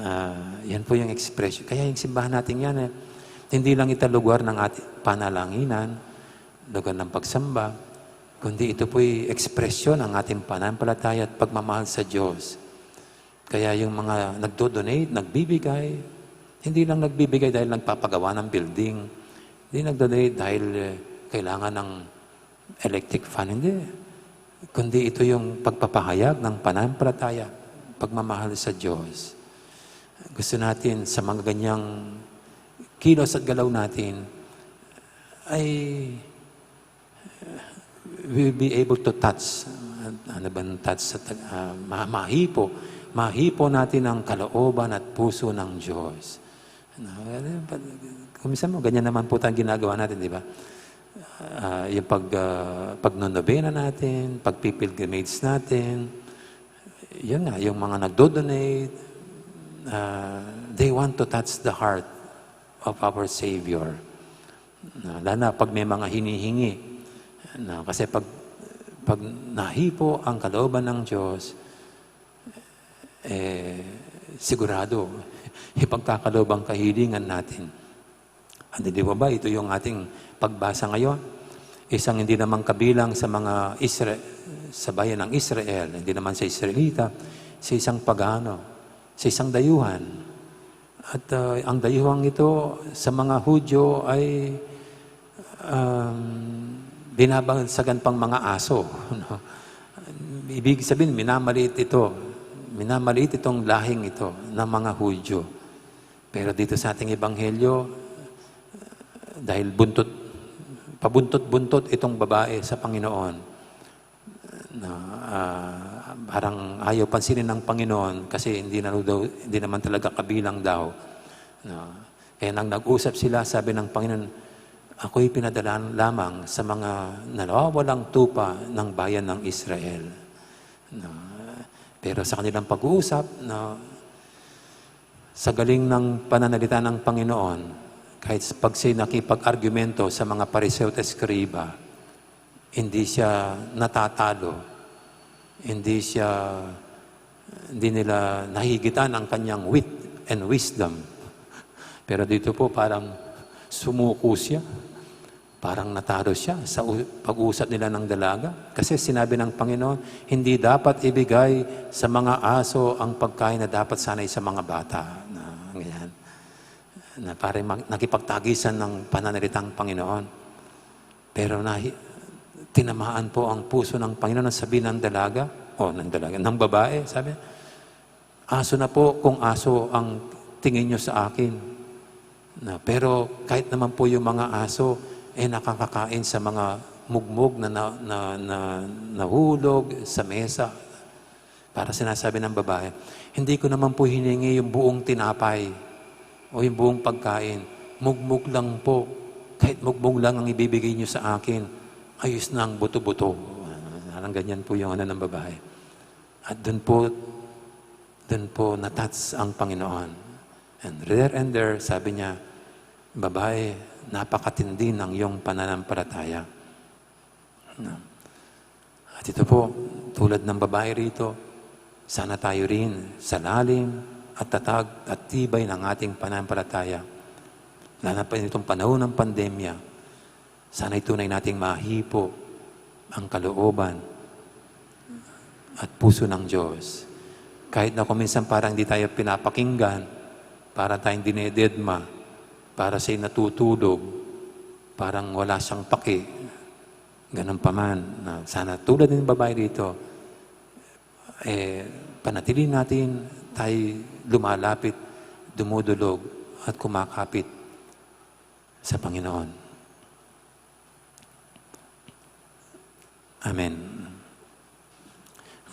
Ah, yan po yung expression. Kaya yung simbahan natin yan, eh, hindi lang ito lugar ng ating panalanginan, lugar ng pagsamba, kundi ito po'y ekspresyon ng ating pananampalataya at pagmamahal sa Diyos. Kaya yung mga nagdo-donate, nagbibigay, hindi lang nagbibigay dahil nagpapagawa ng building, hindi nagdo-donate dahil, eh, kailangan ng electric fan, hindi. Kundi ito yung pagpapahayag ng pananampalataya, pagmamahal sa Diyos. Gusto natin sa mga ganyang kilos at galaw natin ay, uh, we'll be able to touch. Ano bang touch sa Tag-, ah, ma-, mahipo. Mahipo natin ang kalooban at puso ng Diyos. No, eh, pa-, kung minsan mo, ganyan naman po tayong ginagawa natin, di ba? Ah, yung pag, ah, pagnonobena natin, pagpipilgrimage natin, yun nga, yung mga nagdo-donate, ah, they want to touch the heart of our Savior. No, lalo na pag may mga hinihingi. No, kasi pag, pag nahipo ang kalooban ng Diyos, eh, sigurado, ipagkakaloob ang kahilingan natin. At di ba, ito yung ating pagbasa ngayon? Isang hindi naman kabilang sa mga Isra-, sa bayan ng Israel, hindi naman sa Israelita, sa isang pagano, sa isang dayuhan. At, ah, ang dayuhang ito sa mga Hudyo ay, um, binabansagan pang mga aso, no? Ibig sabihin, minamaliit ito. Minamaliit itong lahing ito ng mga Hudyo. Pero dito sa ating ebanghelyo, dahil buntot, pabuntot-buntot itong babae sa Panginoon, na, ah, parang ayaw pansinin ng Panginoon kasi hindi na daw, hindi naman talaga kabilang daw. Na, kaya nang nag-usap sila, sabi ng Panginoon, "Ako'y pinadala lamang sa mga nawawalang tupa ng bayan ng Israel." Na, pero sa kanilang pag-uusap, na, sa galing ng pananalita ng Panginoon, kahit sa pag siya'y nakipag-argumento sa mga Pariseo at Eskriba, hindi siya natatalo, hindi siya, hindi nila nahigitan ang kanyang wit and wisdom. Pero dito po, parang sumuko siya. Parang natalo siya sa u-, pag-usap nila ng dalaga. Kasi sinabi ng Panginoon, "Hindi dapat ibigay sa mga aso ang pagkain na dapat sana'y sa mga bata." Na, na parang mag-, nakipagtagisan ng pananalitang Panginoon. Pero nahi-, tinamaan po ang puso ng Panginoon. Ang sabi ng dalaga, o ng dalaga, ng babae, sabi, "Aso na po kung aso ang tingin nyo sa akin. Na, pero kahit naman po yung mga aso, eh, nakakakain sa mga mugmog na, na, na, na nahulog sa mesa." Para sinasabi ng babae, "Hindi ko naman po hiningi yung buong tinapay o yung buong pagkain. Mugmog lang po. Kahit mugmog lang ang ibibigay nyo sa akin, ayos na ang buto-buto." Parang ganyan po yung ano ng babae. At dun po, dun po na-touch ang Panginoon. And there and there, sabi niya, "Babae, napakatindi ng iyong pananampalataya." Na. At ito po, tulad ng babae rito, sana tayo rin sa lalim at tatag at tibay ng ating pananampalataya. Lalo na pa nitong panahon ng pandemya, sana'y tunay nating mahipo ang kalooban at puso ng Diyos. Kahit na kung minsan parang di tayo pinapakinggan, para tayong dinededma, para siya'y natutulog, parang wala siyang paki, ganun pa man. Na sana tulad ng babae dito, eh, panatili natin tayo lumalapit, dumudulog, at kumakapit sa Panginoon. Amen.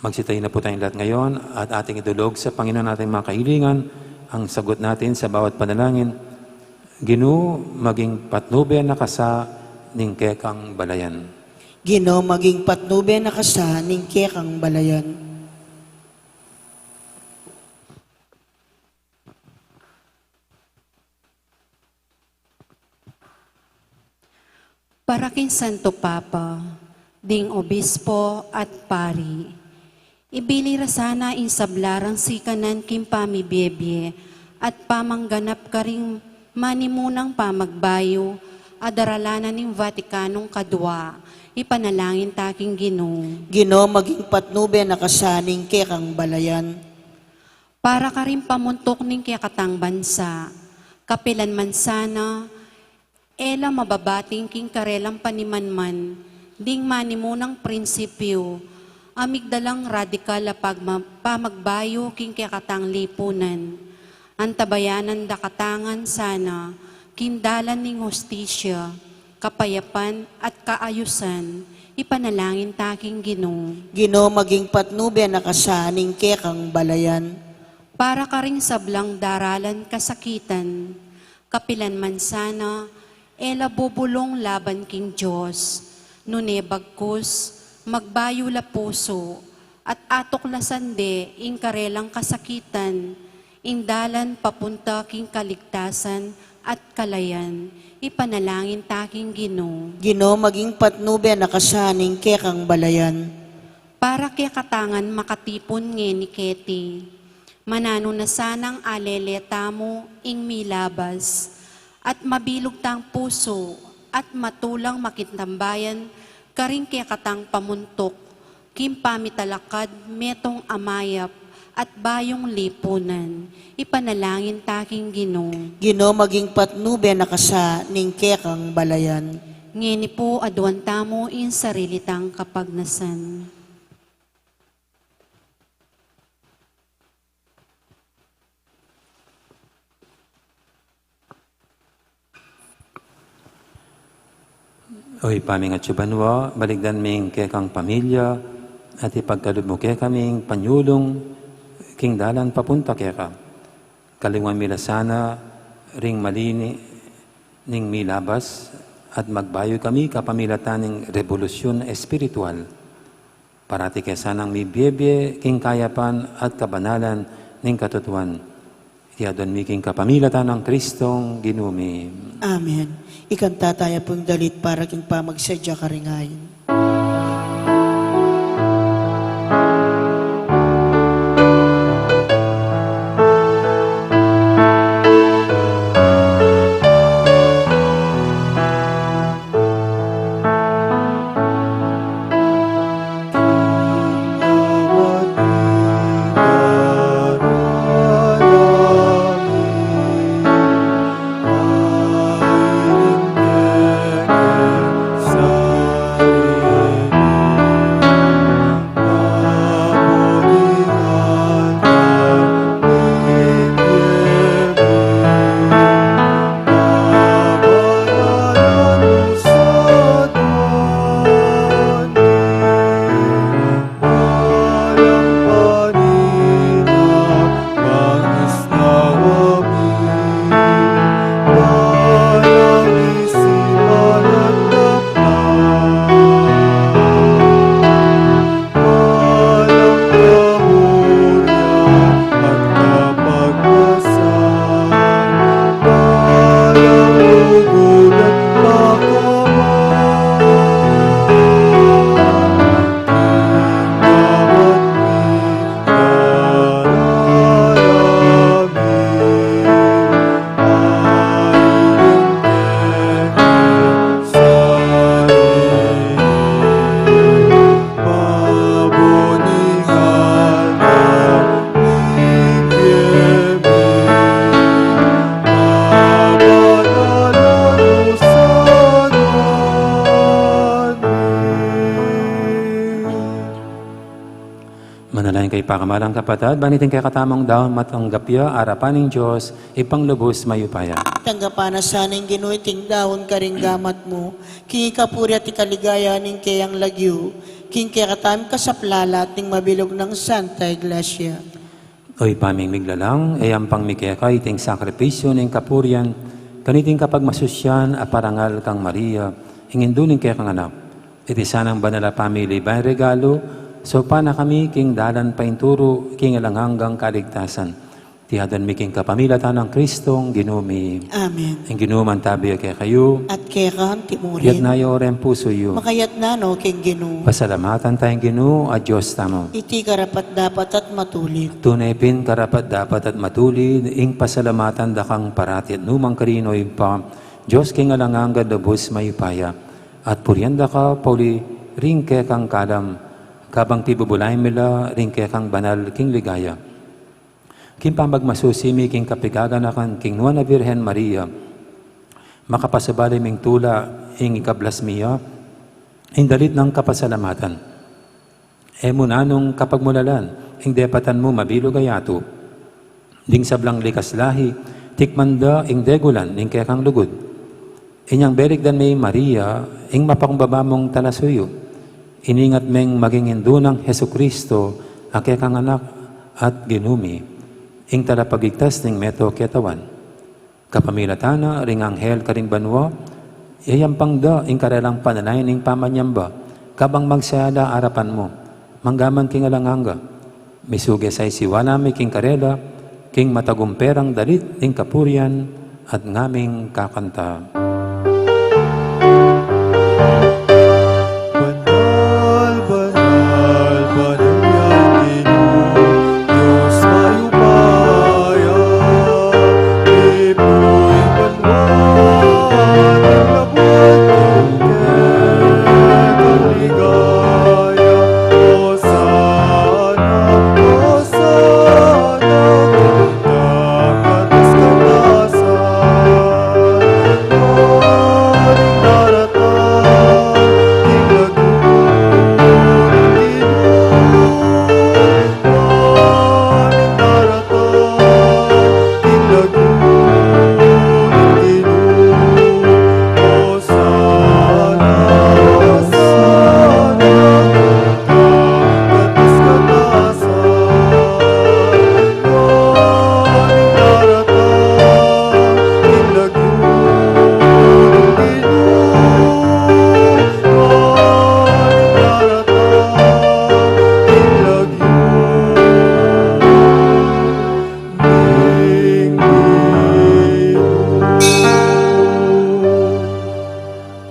Magsitayo na po tayong lahat ngayon at ating idulog sa Panginoon ating mga kahilingan, ang sagot natin sa bawat panalangin. Ginu, maging patnube na ka sa ning kekang balayan. Ginu, maging patnube na ka sa ning kekang balayan. Para king Santo Papa, ding obispo at pari, ibili ra sana ing sabla rang sikanan king pamibiebie at pamangganap karing manimunang pamagbayu a daralanan ning Vatikanong kadua, ipanalangin ta king Ginu. Ginu, maging patnube na ka sa ning kekang balayan. Para karing pamuntuk ning kekatang bansa, kapilan man sana, e la mababating king karelang panimanman ding manimunang prinsipyu a migdalang radikal a pagma-, pamagbayu king kekatang lipunan. Antabayanan da kata ngan sana king dalan ning hustisya, kapayapan at kaayusan, ipanalangin ta king Ginu. Ginu, maging patnube na ka sa ning kekang balayan. Para karing sablang daralan kasakitan, kapilan man sana, e la bubulung laban king Dios, nune bagkus, magbayu la pusu, at atuklasan de ing karelang kasakitan, ing dalan papunta king kaligtasan at kalayan, ipanalangin ta king Ginu. Ginu, maging patnube na ka sa ning kekang balayan. Para kekatang makatipun ngeni keti, mananu na sanang alele tamu ing milabas, at mabilug tang pusu, at matulang makitambayan karing kekatang pamuntuk king pamitalakad metung a mayap at bayung lipunan, ipanalangin ta king Ginu. Ginu, maging patnube na ka sa ning kekang balayan. Ngeni pu aduan tamu ing sarili tang kapagnasan. O Ibpa ming atsu banua, balikdan ming kekang pamilya, at ipagkalub mu kekaming panyulung king dalan papunta keka. Kalinguan mi la sana ring mali ning milabas, at magbayu kami kapamilatan ning rebolusyun espiritual. Parati ke sanang mibiebie king kayapan at kabanalan ning katutuan. Iti aduan mi king kapamilatan nang Kristong Ginu mi. Amen. Ikanta taya pung dalit para king pamagsadya karing ayin. Lain kay pakamalan, kapatad, ban iting kekatamung daun matanggap ya arapan ning Dios, Ibpang lubus mayupaya. Tanggapan na sa ning Ginu iting daun karing gamat mu, king ikapuri at ikaligaya ning keyang lagyu, king kekatamung kasaplalan at ning mabilug nang Santa Iglesia. O Ibpa ming miglalang, e yampang mi keka iting sakripisyu ning kapurian, kaniting kapagmasusian a parangal kang Maria, ing indu ning kekang anak. Iti sanang banal a pamili ban regalu, saupan na kami king dalan painturu king alang anggang kaligtasan. Iti adwan mi king kapamilatan nang Kristong Ginu mi. Amen. Ing Ginu mantabi ya kekayu. At keka mu rin. Iyatas yu ing pusu yu. Makayatas no king Ginu. Pasalamatan taya ing Ginu a Dios tamu. Iti karapat-dapat at matulid. Tune pin karapat-dapat at matulid, ing pasalamatan da kang parati at nukarin man, Ibpa, Dios king alang angga, lubus mayupaya. At purian da ka pauli ring kekang kalam, kabang pibubulayan mi la ring kekang banal king ligaya. King pamagmasusi mi king kapigaganakan king Nuan a Virgen Maria, makapasabali ming tula ing ikablasmi ya, ing dalit nang kapasalamatan. E mu nanung kapagmulalan ing depatan mu mabilug a yatu. Ding sablang likas lahi, tikman da ing degulan ning kekang lugud. Inyang belikdan me i Maria, ing mapakumbaba mung talasuyu, iningat meng maging indu nang Jesucristo a kekang anak at Ginu mi, ing talapagligtas ning meto ketawan. Kapamilatan na ring anghel karing banua, yayampang da ing karelang panalangin ning pamanyamba, kabang magsaya la arapan mu, manggaman king alang angga. Misuge sa isiwala mi king karela, king matagumperang dalit ning kapurian at ngaming kakanta. Banal, banal, banal yang Ginu, Dios mayupaya, ipuy banua, ing labuad ning kekang ligaya, Hosana, Hosana, king kekatagdakan.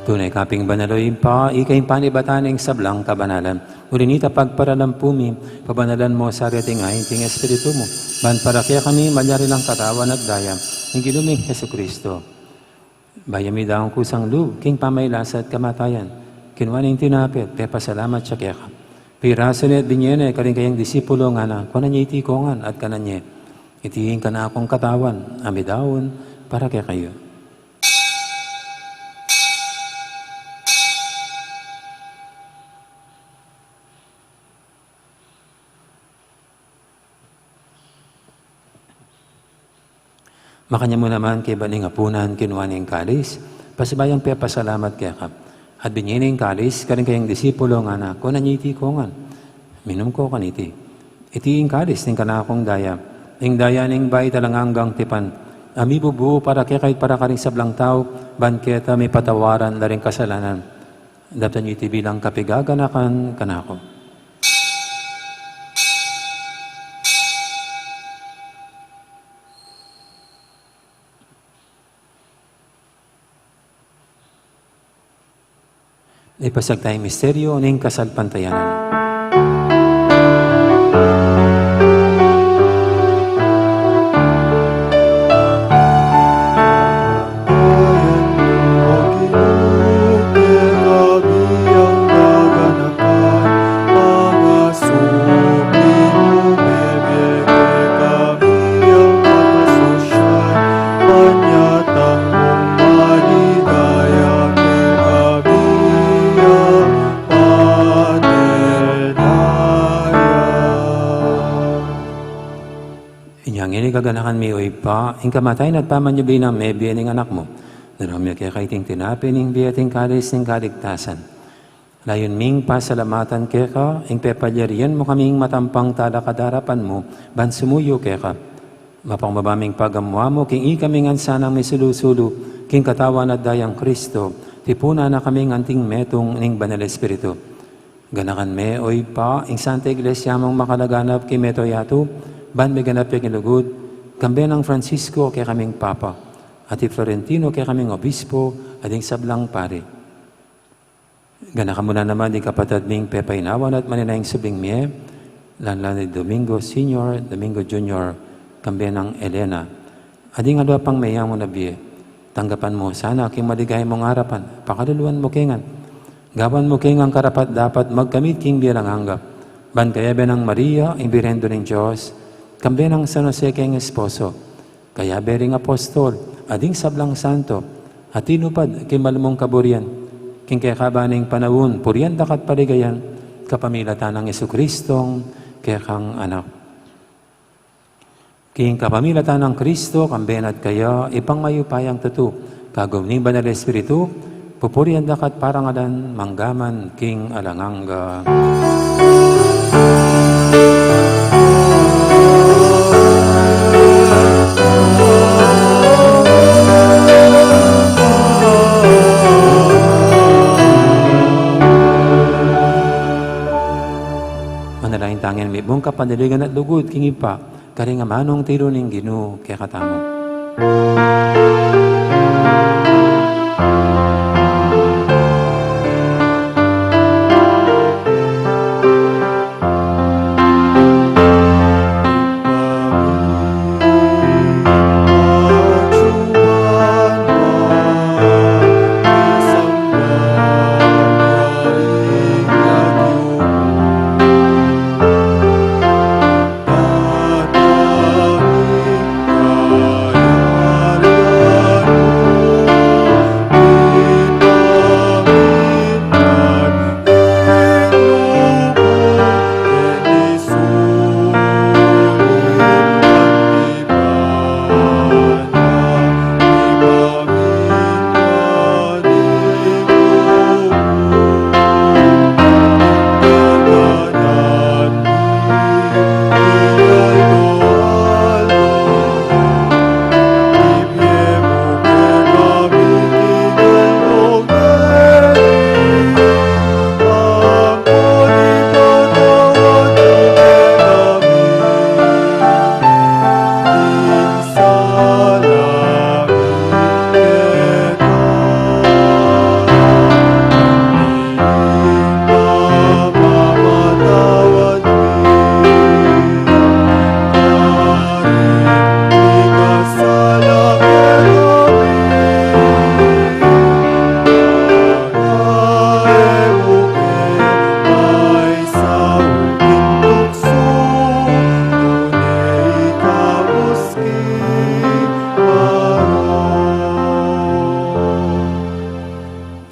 Tune ka pin banal, o Ibpa, ika ing panibatan ning sablang kabanalan. Uli na nita pagparalan pu mi, pabanalan mu sa reting ain king Espiritu mu, ban para kekami malyari lang katawan at daya ning Ginu ming Jesucristo. Bayu mi daun kusang lub king pamagkasakit at kamatayan, kinua ne ing tinape, pepasalamat ya keka, pirasu ne at binye ne karing kayang disipulu, ngana, kuanan ye iti kongan at kanan ye. Iti ing kanakung katawan a midaun para kekayu. Makanyan mu naman kaybat ning apunan, kinua ne ing kalis, pasibayu yang pepasalamat keka, at binye ne ing kalis karing kayang disipulu, ngana, kuanan ye iti kongan, minum ko kaniti. Iti ing kalis ning kanakung daya, ing daya ning bayu at alang anggang tipan, a mibubu para kekayu at para karing sablang tau, ban keta mipatawaran la ring kasalanan. Daptan yu iti bilang kapigaganakan kanaku. Ipasiag taya ing misteryu ning kasalpantayanan. Ngeni gaganakan mi, o Ibpa, ing kamatayan at pamanyubli nang mebie ning Anak mu. Daraun mi keka iting tinape ning bie at ing kalis ning kaligtasan. Layun ming pasalamatan keka ing pepalyarian mu kaming matampang talakad king arapan mu ban sumuyu keka. Mapakumbaba ming pagamu-amu king ikami ngan sanang misulu-sulu king katawan at dayang Kristo, tipunan na kaming anting metung ning Banal Espiritu. Ganakan me, o Ibpa, ing Santa Iglesia mung makalaganap king mabilug a yatu, ban miganap ya king lugud, kambe nang Francisco a kekaming Papa, at i Florentino a kekaming Obispo, at ding sablang pari. Ganakan mu na naman ding kapatad ming pepainawan at manenaya king subling mie, lalu na i Domingo Senior, Domingo Junior, kambe nang Elena. At ding aliwa pang meyamu na bie. Tanggapan mu sana king maligaya mung arapan, pakaluluan mu ke ngan. Gawan mu ke ngan karapat-dapat magkamit king bie alang angga. Ban kayabe nang Maria, ing Birhen Indu ning Dios, kambe nang San Jose keng esposo, kayabe ring apostol, at ding sablang santo, a tinupad king malmung kaburian, king kekaban ning panaun, purian da ka at paligayan, kapamilatan nang Jesucristong kekang Anak. King kapamilatan nang Kristo, kambe na at kaya, Ibpang mayupayang tutu, kagum ning Banal Espiritu, pupurian da ka at parangalan, mangga man king alang angga. Manalangin tang mibung kapanaligan at lugud king Ibpa, karing amanung tiru ning Ginu kekatamu.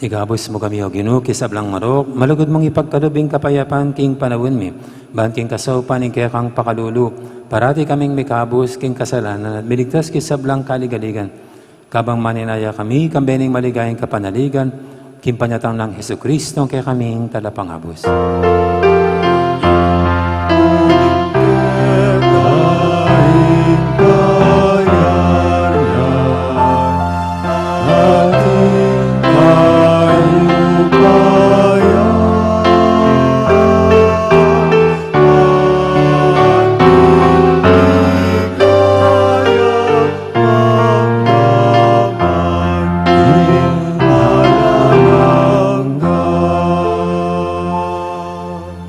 Ikabus mu kami, O Ginu, king sablang marok, malugud mung ipagkalub ing kapayapan king panaun mi, ban king kasaupan ning kekang pakalulu, parati kaming mikabus king kasalanan at miligtas king sablang kaligaligan. Kabang manenaya kami, kambe ning maligayang kapanaligan, king panyatang nang Jesucristo, a kekaming Talapangabus.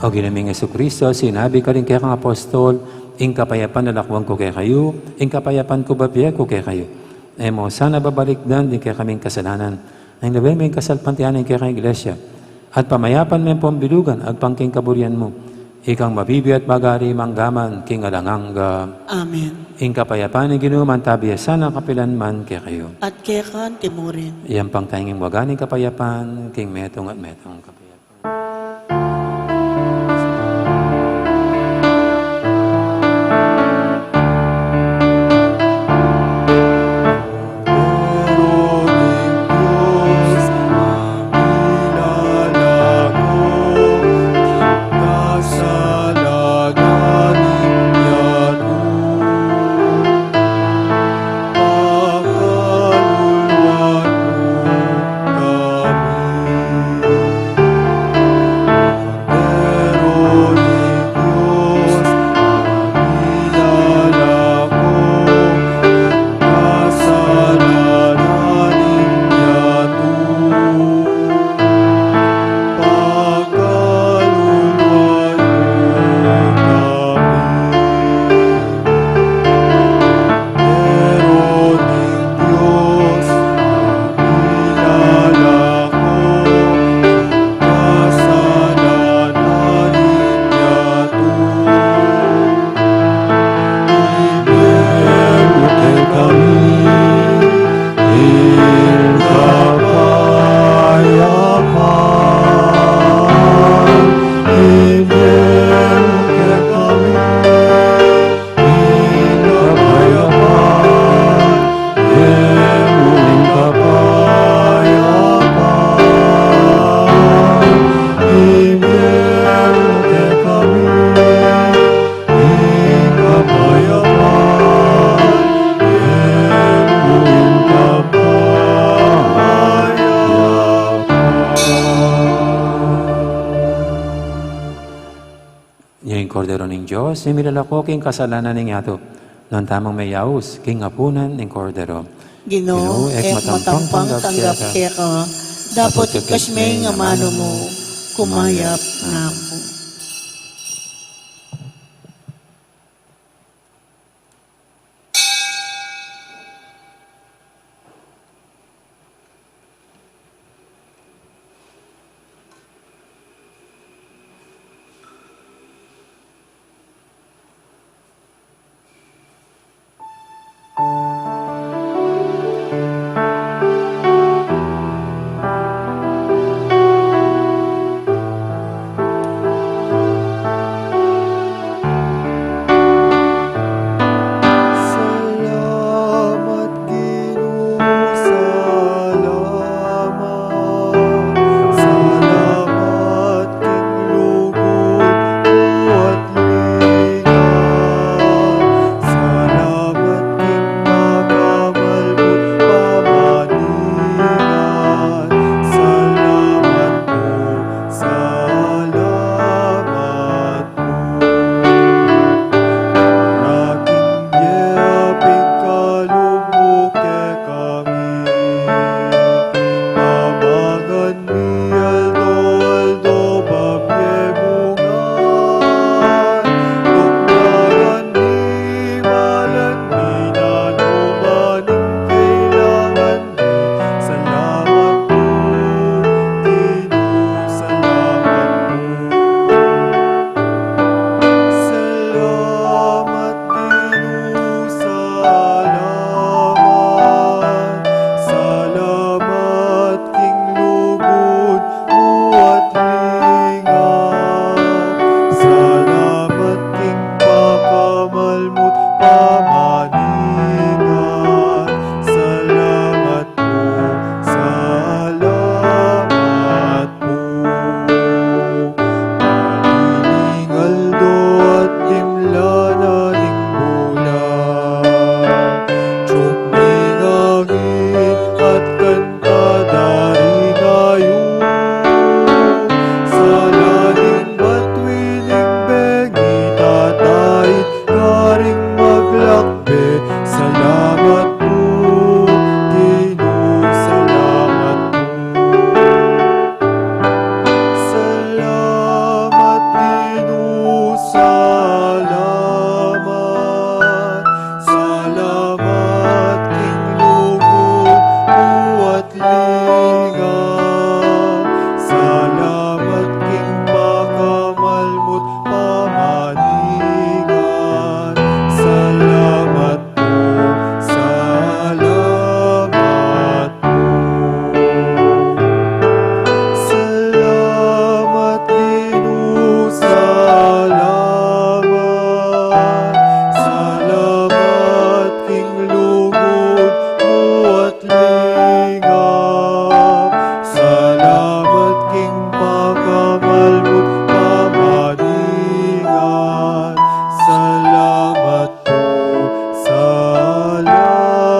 O Ginu ming Jesucristo, sinabi mu karing kekang apostol, ing kapayapan lalakwan ku kekayu, ing kapayapan ku bibie ku kekayu. E mu sana babalikdan ding kekaming kasalanan, nune lawen me ing kasalpantayanan ning kekang Iglesia, at pamayapan me ing pambilugan agpang king kaburian mu. Ikang mabibie at magari mangga man king alang angga. Amen. Ing kapayapan ning Ginu mantabi ya sana kapilan man kekayu. At keka naman murin. Iyampang taya ing waga ning kapayapan, king metung at metung kapayapan. Kordero ning Dios, e milalako king kasalanan ning yatu. Nuan tamung meyaus king apunan ning Kordero. Ginu, Ginu, e ku matampang tanggap keka, dapot ikasme ing amanu mu, kumayap na ku. Salamat, Ginu, salamat. Salamat king lugud mu at linga. Salamat king pakamal mu't pamaningan. Salamat pu, salamat pu. Para king bie a pigkalub mu kekami. Pamagan mi aldo-aldo, pabie mu ngan. Tuknangan mi, malan mi nanu man ing kailangan mi. Salamat pu, Ginu, salamat pu. Salamat, Ginu, salamat. Salamat king lugud mu at linga. Salamat king pakamal mu't pamaningan. Salamat pu, salamat pu. Maliling aldo at dimla na ning bulan, tiug ning angin at kanta da ring ayup. Sala ding batuan ning bengi, tatait karing maglakbe. Salamat pu, Ginu, salamat pu. Salamat, Ginu, salamat. Salamat king lugud mu at linga. Salamat king pakamal mu't pamaningan. Salamat pu, salamat pu. Salamat, Ginu, salamat. Salamat king lugud mu at linga. Salamat king pakamal mu't pamaningan. Salamat pu, salamat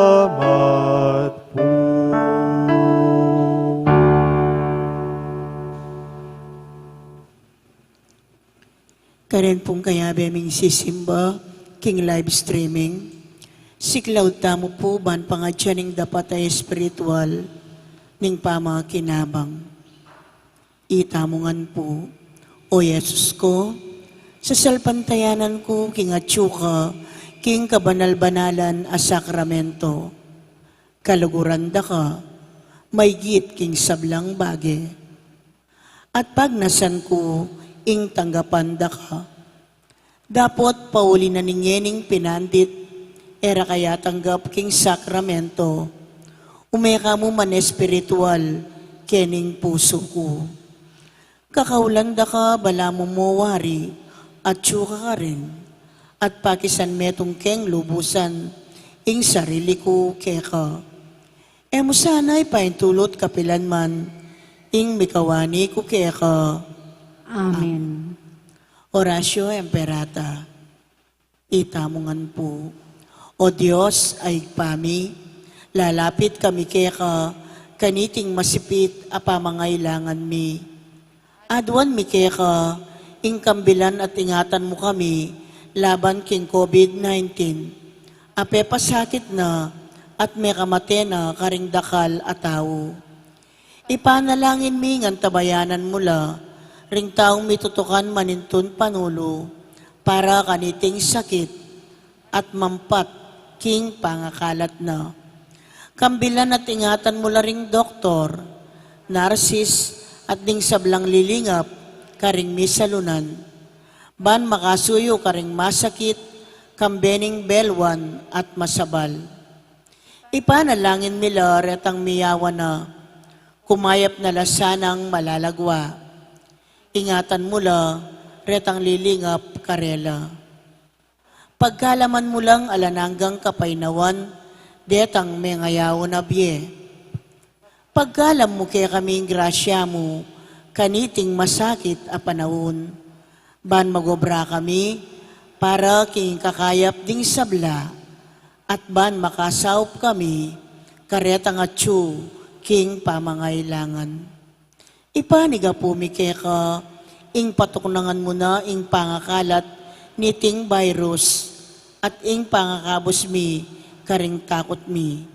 pu. Karin pung kayabe ming sisimba king live streaming, siklaud tamu pu ban pangadyan ing dapat a espiritual ning pamakinabang. Itamu ngan pu. O Jesus ku, sasalpantayanan ku king atyu ka king kabanal-banalan a sakramento. Kaluguran da ka maigit king sablang bage. At pagnasan ku ing tanggapan da ka. Dapot pauli na ning ngening pinandit, e ra ka yatanggap king sakramento, ume ka mu man espiritual kening pusu ku. Kakaulan da ka balamu mo wari, atyu ka karin, at pakisan metung keng lubusan ing sarili ku keka. E mu sana ipaintulut kapilan man ing mikawani ku keka. Amen. Oratio Imperata. Itamu ngan pu. O Dios a Ibpa mi, lalapit kami keka kaniting masipit a pamangailangan mi. Aduan mi keka Ing kambilan at ingatan mu kami laban king COVID nineteen, a pepasakit na at mekamate na karing dakal a tau. Ipanalangin mi ngan tabayanan mu la ring taung mitutukan manintun panulu para kaniting sakit at mampat king pangakalat na. Kambilan at ingatan mu la ring doktor, narsis, at ding sablang lilingap karing misalunan, ban makasuyu karing masakit, kambe ning belwan at masabal. Ipanalangin mi la retang miyawan na, kumayap na la sanang malalagwa. Ingatan mu la retang lilingap karela. Pagkalaman mu lang alang anggang kapaynawan detang mengayaun a bie. Pagkalam mu kekami ing grasya mu kaniting masakit a panaun, ban magobra kami para king kakayap ding sabla, at ban makasaup kami karetang atyu king pamangailangan. Ipanigapu mi keka ing patuknangan mu na ing pangakalat niting virus at ing pangakabus mi karing takut mi.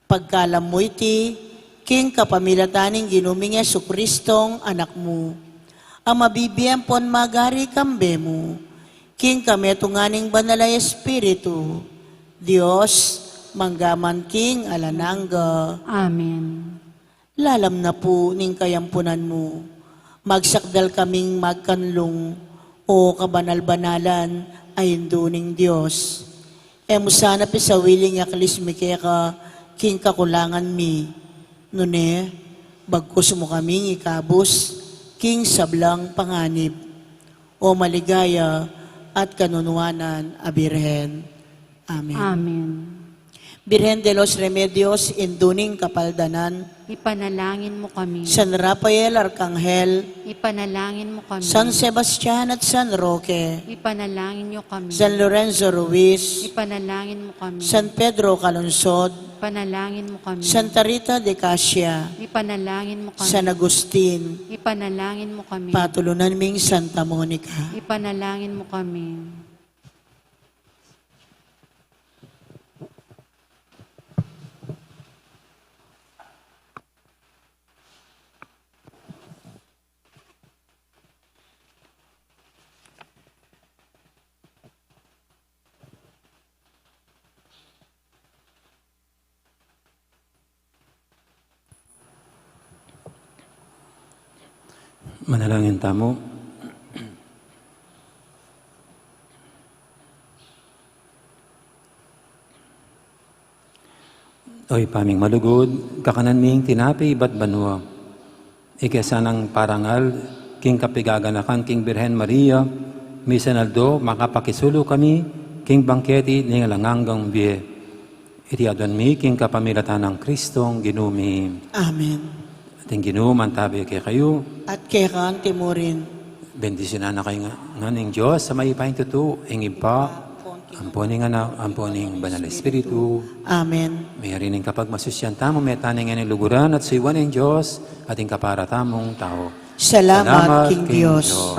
Pagkalam mu iti king kapamilatan ning Ginu ming Jesucristong Anak mu, a mabibie ampon magari kambe mu king kametungan ning Banal a Espiritu, Dios, mangga man king alang angga. Amen. Lalam na pu ning kayampunan mu, magsakdal kaming magkanlung, O kabanal-banalan a Indu ning Dios. E mu sana pisawili ing aklis mi keka king kakulangan mi, nune bagkus mu kaming ikabus king sablang panganib, O maligaya at kanunuanan a Birhen. Amen. Amen. Birhen de los Remedios, Indu ning Kapaldanan, ipanalangin mu kami. San Rafael Arkanghel, ipanalangin mu kami. San Sebastian at San Roque, ipanalangin niyo kami. San Lorenzo Ruiz, ipanalangin mu kami. San Pedro Calungsod, ipanalangin mu kami. Santa Rita de Casia, ipanalangin mu kami. San Agustin, ipanalangin mu kami. Patulunan ming Santa Monica, ipanalangin mu kami. Manalangin tamu. O Ibpa ming malugud, kakanan ming tinape ibat banua, ike sanang parangal king kapigaganakan king Birhen Maria, misan aldo makapakisulu kami king bangketi ning alang anggang bie. Iti aduan mi king kapamilatan nang Kristong Ginu mi. Amen. At ing Ginu mantabi kekayu. At keka anti mu rin. Bendisyunan na kayu ngan ning Dios a mayupayang tutu, ing Ibpa, ampo ning Anak, ampo ning Banal a Espiritu. Amen. Meyari ning kapagmasusian tamu, mete na ning luguran at suyuan ning Dios, at ing kapara tamung tau. Salamat king Dios.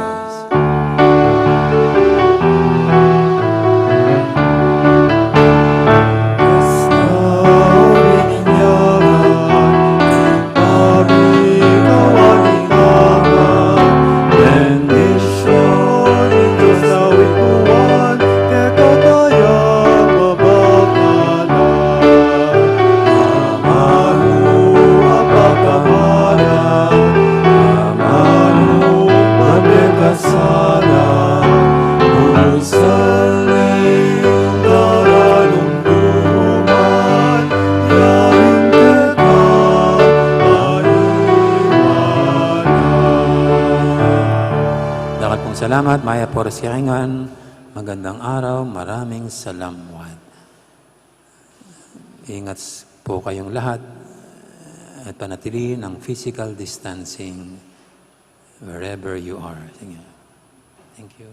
Dakal pung salamat, mayap a oras kekayu ngan. Magandang araw, maraming salamat. Ingat po kayong lahat at panatili ng physical distancing wherever you are. Sige. Thank you.